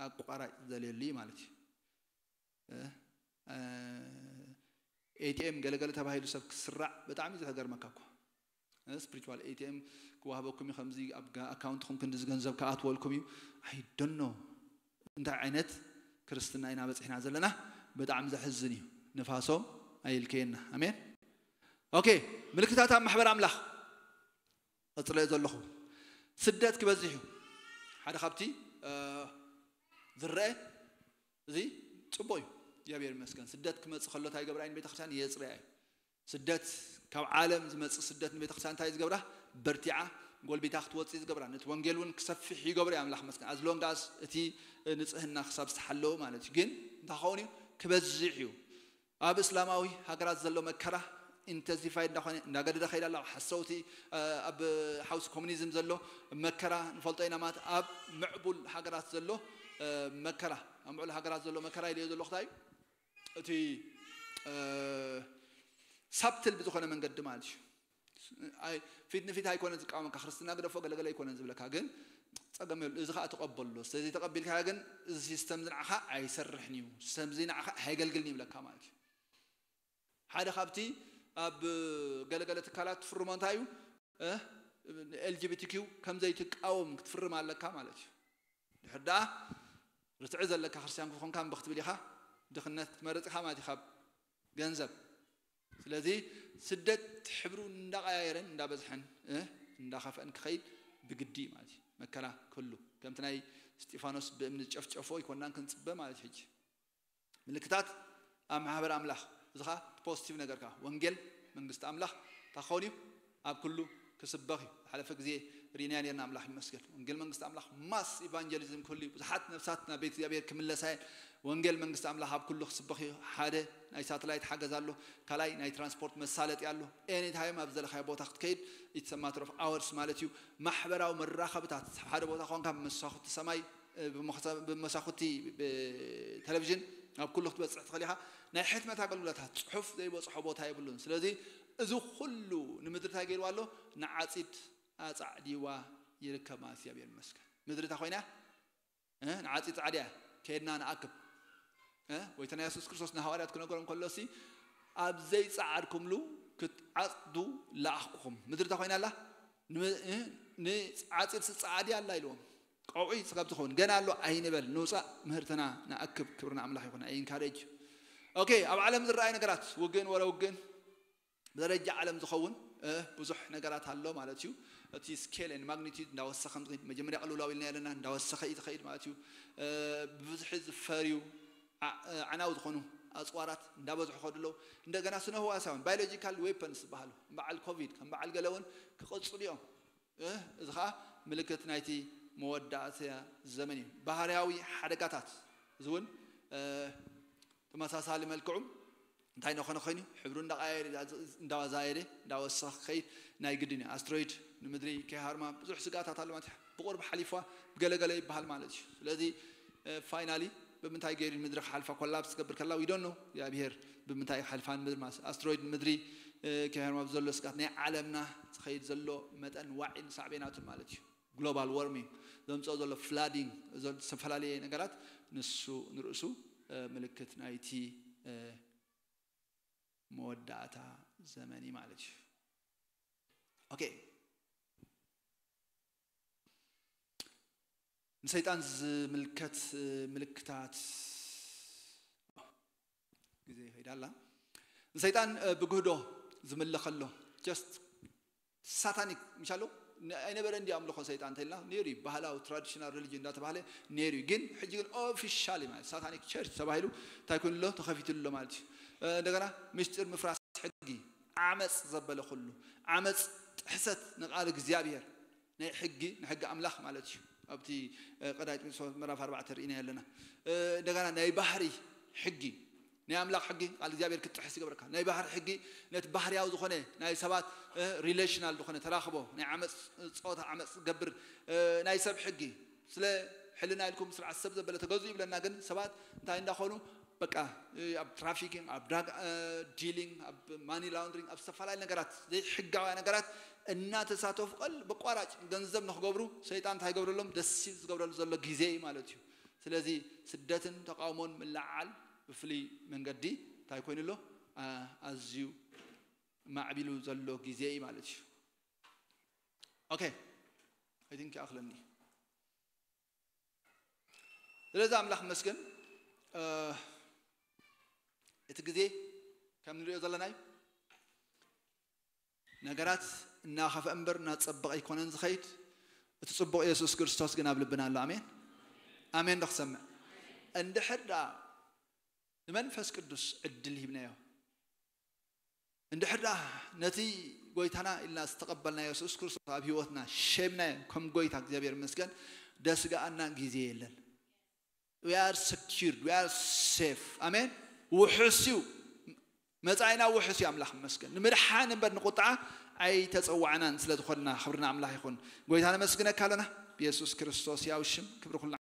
ኣቋራጭ ዝደልየሉ እዩ ማለት እዩ። ኤቲኤም ገለገለ ተባሂሉ ሰብ ክስራዕ ብጣዕሚ እዩ ዘገርመካ እኮ። ስፕሪቹዋል ኤቲኤም ክዋህበኩም እዩ ከምዚ ኣብ ኣካውንትኩም ክንዲ ዝገንዘብ ክኣትወልኩም እዩ። ኣይደኖ እንታይ ዓይነት ክርስትና ኢና በፂሕና ዘለና? ብጣዕሚ ዘሕዝን እዩ። ንፋሶም ኣይልከየና። ኣሜን። ኦኬ። ምልክታት ኣብ ማሕበር ኣምላኽ ቀፅለ ዘለኹ ስደት ክበዝሕ እዩ። ሓደ ካብቲ ዝረአ እዚ ፅቡቅ እዩ። እግዚኣብሔር ይመስገን። ስደት ክመፅእ ከሎ እንታይ ገብራ እዩ? ንቤተክርስትያን የፅርያ እዩ። ስደት ካብ ዓለም ዝመጽእ ስደት ንቤተክርስትያን እንታይ ዝገብራ? በርቲዓ ጎልቢታ ክትወጽእ ዝገብራ፣ ነቲ ወንጌል እውን ክሰፍሕ ይገብሮ እዩ። ኣምላኽ መስገን ኣዝሎንጋስ እቲ ንጽህና ክሳብ ዝተሓለወ ማለት እዩ። ግን እንታይ ክኸውን እዩ? ክበዝሕ እዩ። ኣብ እስላማዊ ሃገራት ዘሎ መከራ ኢንተንሲፋይ እንዳኾነ እንዳገደደ ከይድ ኣሎ። ሓሰውቲ ኣብ ሓውሲ ኮሚኒዝም ዘሎ መከራ ንፈልጦ ኢና። ማለት ኣብ ምዕቡል ሃገራት ዘሎ መከራ፣ ኣብ ምዕቡል ሃገራት ዘሎ መከራ ኢልዮ ዘለኹ እንታይ እዩ? እቲ ሳብትል ብዝኾነ መንገዲ ማለት እዩ። ፊት ንፊት ኣይኮነን ዝቃወመካ፣ ክርስትና ግደፎ ገለገለ ኣይኮነን ዝብለካ፣ ግን ጸገም የብሉ። እዚ ከዓ ተቐበሎ። ስለዚ ተቐቢልካ ግን እዚ ሲስተም ዝንዓኻ ኣይሰርሕን እዩ፣ ሲስተም እዚ ንዓኻ ኣይገልግልን ይብለካ ማለት እዩ። ሓደ ካብቲ ኣብ ገለገለ ትካላት ትፍርሞ እንታይ እዩ? ኤልጂቢቲ ኪው ከም ዘይትቃወም ክትፍርም ኣለካ ማለት እዩ። ድሕር ደኣ ርትዒ ዘለካ ክርስትያን ክትኾንካ እምቢ ክትብል ኢኻ፣ ድኽነት ክትመርጽ ኢኻ ማለት እዩ ካብ ገንዘብ። ስለዚ ስደት ሕብሩ እንዳቐያየረን እንዳበዝሐን እንዳኸፍአን ክኸይድ ብግዲ ማለት እዩ። መከራ ክህሉ ከምቲ ናይ እስጢፋኖስ ብእምኒ ዝጨፍጨፎ ኣይኮናን ክንጽበ ማለት እዩ። ሕጂ ምልክታት ኣብ ማሕበር ኣምላኽ፣ እዚ ኸዓ ፖዚቲቭ ነገር ከኣ ወንጌል መንግስቲ ኣምላኽ እንታይ ክኸውን እዩ? ኣብ ኩሉ ክስበኽ እዩ። ዝሓለፈ ግዜ ርኢናያ ነርና፣ ኣምላኽ ይመስገን። ወንጌል መንግስቲ ኣምላኽ ማስ ኢቫንጀሊዝም ክህሉ እዩ። ብዙሓት ነፍሳት ናብ ቤት እግዚኣብሔር ክምለሳ እየን። ወንጌል መንግስቲ ኣምላኽ ኣብ ኩሉ ክስበኽ እዩ። ሓደ ናይ ሳተላይት ሓገዝ ኣሎ፣ ካልኣይ ናይ ትራንስፖርት መሳለጢ ኣሎ። ኤኒታይም ኣብ ዘለኻዮ ቦታ ክትከይድ፣ it's a matter of hours ማለት እዩ። ማሕበራዊ መራኸብታት፣ ሓደ ቦታ ኮንካ ብመሳኹቲ ሰማይ ብመሳኩቲ ቴሌቪዥን ናብ ኩሉ ክትበፅሕ ትኽእል ኢኻ። ናይ ሕትመት ኣገልግሎታት ፅሑፍ ዘይበፅሖ ቦታ የብሉን። ስለዚ እዚ ኩሉ ንምድሪ እንታይ ገይርዋ ኣሎ? ንዓፂድ ኣፃዕዲዋ ይርከብ ማለት እግዚኣብሔር ይመስገን። ምድሪ እንታይ ኮይና ንዓፂድ ፃዕዲያ ከይድና ንኣክብ። ወይተ ናይ የሱስ ክርስቶስ ንሃዋርያት ክነገሮም ከሎሲ ኣብ ዘይፀዓድኩምሉ ክትዓፅዱ ለኣኽኩኹም። ምድሪ እንታይ ኮይና ኣላ? ንዓፂድ ስፃዓዲ ኣላ ኢልዎም። ቀውዒ ስጋብ ትኸውን ገና ኣሎ ኣይንበል፣ ንውፃእ ምህርትና ንኣክብ። ክብሪ ንኣምላኽ ይኹን። ኣይ ኢንካሬጅ። ኦኬ፣ ኣብ ዓለም ዝረኣይ ነገራት ውግን ወረ ውግን ብደረጃ ዓለም ዝኸውን ብዙሕ ነገራት ኣሎ ማለት እዩ። እቲ ስኬልን ማግኒቲዩድ እንዳወሰኸ ምዝኺድ መጀመርያ ቅልውላው ኢልና ኣለና፣ እንዳወሰኸ እዩ ዝኸይድ ማለት እዩ። ብብዝሒ ዝፈርዩ ዓናው ዝኾኑ ኣፅዋራት እንዳበዝሑ ከዱ ኣለዉ። እንደገና ስነ ህዋሳውን ባዮሎጂካል ዌፐንስ ዝበሃሉ ከም በዓል ኮቪድ ከም በዓል ገለ እውን ክቐፅሉ እዮም። እዚ ከዓ ምልክት ናይቲ መወዳእታ ዘመን እዩ። ባህርያዊ ሓደጋታት እዚ እውን ተመሳሳሊ መልክዑ እንታይ ነኾነ ኮይኑ ሕብሩ እንዳቀያየረ እንዳዛየደ እንዳወሰኸ ክኸይድ ናይ ግድን እዩ። ኣስትሮይድ ንምድሪ ከይሃርማ ብዙሕ ስጋታት ኣሎ ማለት እዩ። ብቁርብ ሓሊፏ ብገለገለ ይበሃል ማለት እዩ። ስለዚ ፋይናሊ ብምንታይ ገይሩ ንምድሪ ክሓልፋ ኮላፕስ ትገብር ከላ ዊዶን ነው እግዚኣብሔር ብምንታይ ሓልፋ ንምድሪ ማለት ኣስትሮይድ ንምድሪ ከይሃርማ ዘሎ ስጋት ናይ ዓለምና ዝኸይድ ዘሎ መጠን ዋዒን ሳዕቤናቱን ማለት እዩ። ግሎባል ዋርሚንግ ዘምፅኦ ዘሎ ፍላዲንግ፣ ዝተፈላለዩ ነገራት ንሱ ንርእሱ ምልክት ናይቲ መወዳእታ ዘመን እዩ ማለት እዩ። ኦኬ፣ ንሰይጣን ዝምልከት ምልክታት ግዜ ይኸይድ ኣላ። ንሰይጣን ብግህዶ ዝምለኸሎ ጀስት ሳታኒክ ምሻሎ ኣይነበረ እንዲ ኣምልኾ ሰይጣን እንተልና ነይሩ እዩ። ባህላዊ ትራዲሽናል ሪሊጅን እንዳተባህለ ነይሩ እዩ። ግን ሕጂ ግን ኦፊሻሊ ማለት ሳታኒክ ቸርች ተባሂሉ እንታይ ኮይኑ ኣሎ? ተኸፊቱ ኣሎ ማለት እዩ። እንደገና ምስጢር ምፍራስ ሕጊ፣ ዓመፅ ዘበለ ኩሉ ዓመፅ፣ ጥሕሰት ንቃል እግዚኣብሔር ናይ ሕጊ ንሕጊ ኣምላኽ ማለት እዩ። ኣብቲ ቀዳይ ጢሞቴዎስ ምዕራፍ ኣርባዕተ ርኢና ኣለና። እንደገና ናይ ባህሪ ሕጊ ናይ ኣምላኽ ሕጊ ቃል እግዚኣብሔር ክትጥሕስ ይገብረካ። ናይ ባህሪ ሕጊ ነቲ ባህርያዊ ዝኾነ ናይ ሰባት ሪሌሽናል ዝኾነ ተራኽቦ ናይ ዓመፅ ፆታ ዓመፅ ዝገብር ናይ ሰብ ሕጊ ስለ ሕልና ኢልኩም ስርዓት ሰብ ዘበለ ተገዙ ይብለና። ግን ሰባት እንታይ እንዳኾኑ በቃ ኣብ ትራፊኪንግ ኣብ ድራግ ዲሊንግ ኣብ ማኒ ላውንድሪንግ ኣብ ዝተፈላለዩ ነገራት ዘይሕጋውያ ነገራት እናተሳተፉ ቀል በቋራጭ ገንዘብ ንክገብሩ ሰይጣን እንታይ ይገብረሎም ደሲብ ዝገብረሉ ዘሎ ግዜ እዩ ማለት እዩ። ስለዚ ስደትን ተቃውሞን ምልዓል ብፍሉይ መንገዲ እንታይ ኮይኑ ኣሎ ኣዝዩ ማዕቢሉ ዘሎ ግዜ እዩ ማለት እዩ። ኦኬ፣ I think ይኣኽለኒ። ስለዚ ኣምላኽ መስገን እቲ ግዜ ከም ንሪኦ ዘለናዩ ነገራት እናኸፍአ እምበር እናፀበቐ ኣይኮነን ዝኸይድ። እቲ ፅቡቕ የሱስ ክርስቶስ ግን ኣብ ልብና ኣሎ። ኣሜን ኣሜን። ዶ ክሰምዕ እንድሕር ደኣ ንመንፈስ ቅዱስ ዕድል ሂብናዮ እንድሕር ደኣ ነቲ ጎይታና ኢልና ዝተቐበልና የሱስ ክርስቶስ ኣብ ህይወትና ሸምናዮ ከም ጎይታ እግዚኣብሔር ይመስገን ደስጋኣና ግዜ የለን። We are secured, we are safe. ኣሜን። ውሑስ እዩ መጻኢና፣ ውሑስ እዩ። ኣምላኽ ይመስገን። ንምድሓን እምበር ንቁጥዓ ኣይተጸዋዕናን ስለ ዝኾንና ክብርና ኣምላኽ ይኹን። ጎይታ ነመስግነካ ኣለና ብየሱስ ክርስቶስ ያው ሽም ክብሪ ኩልና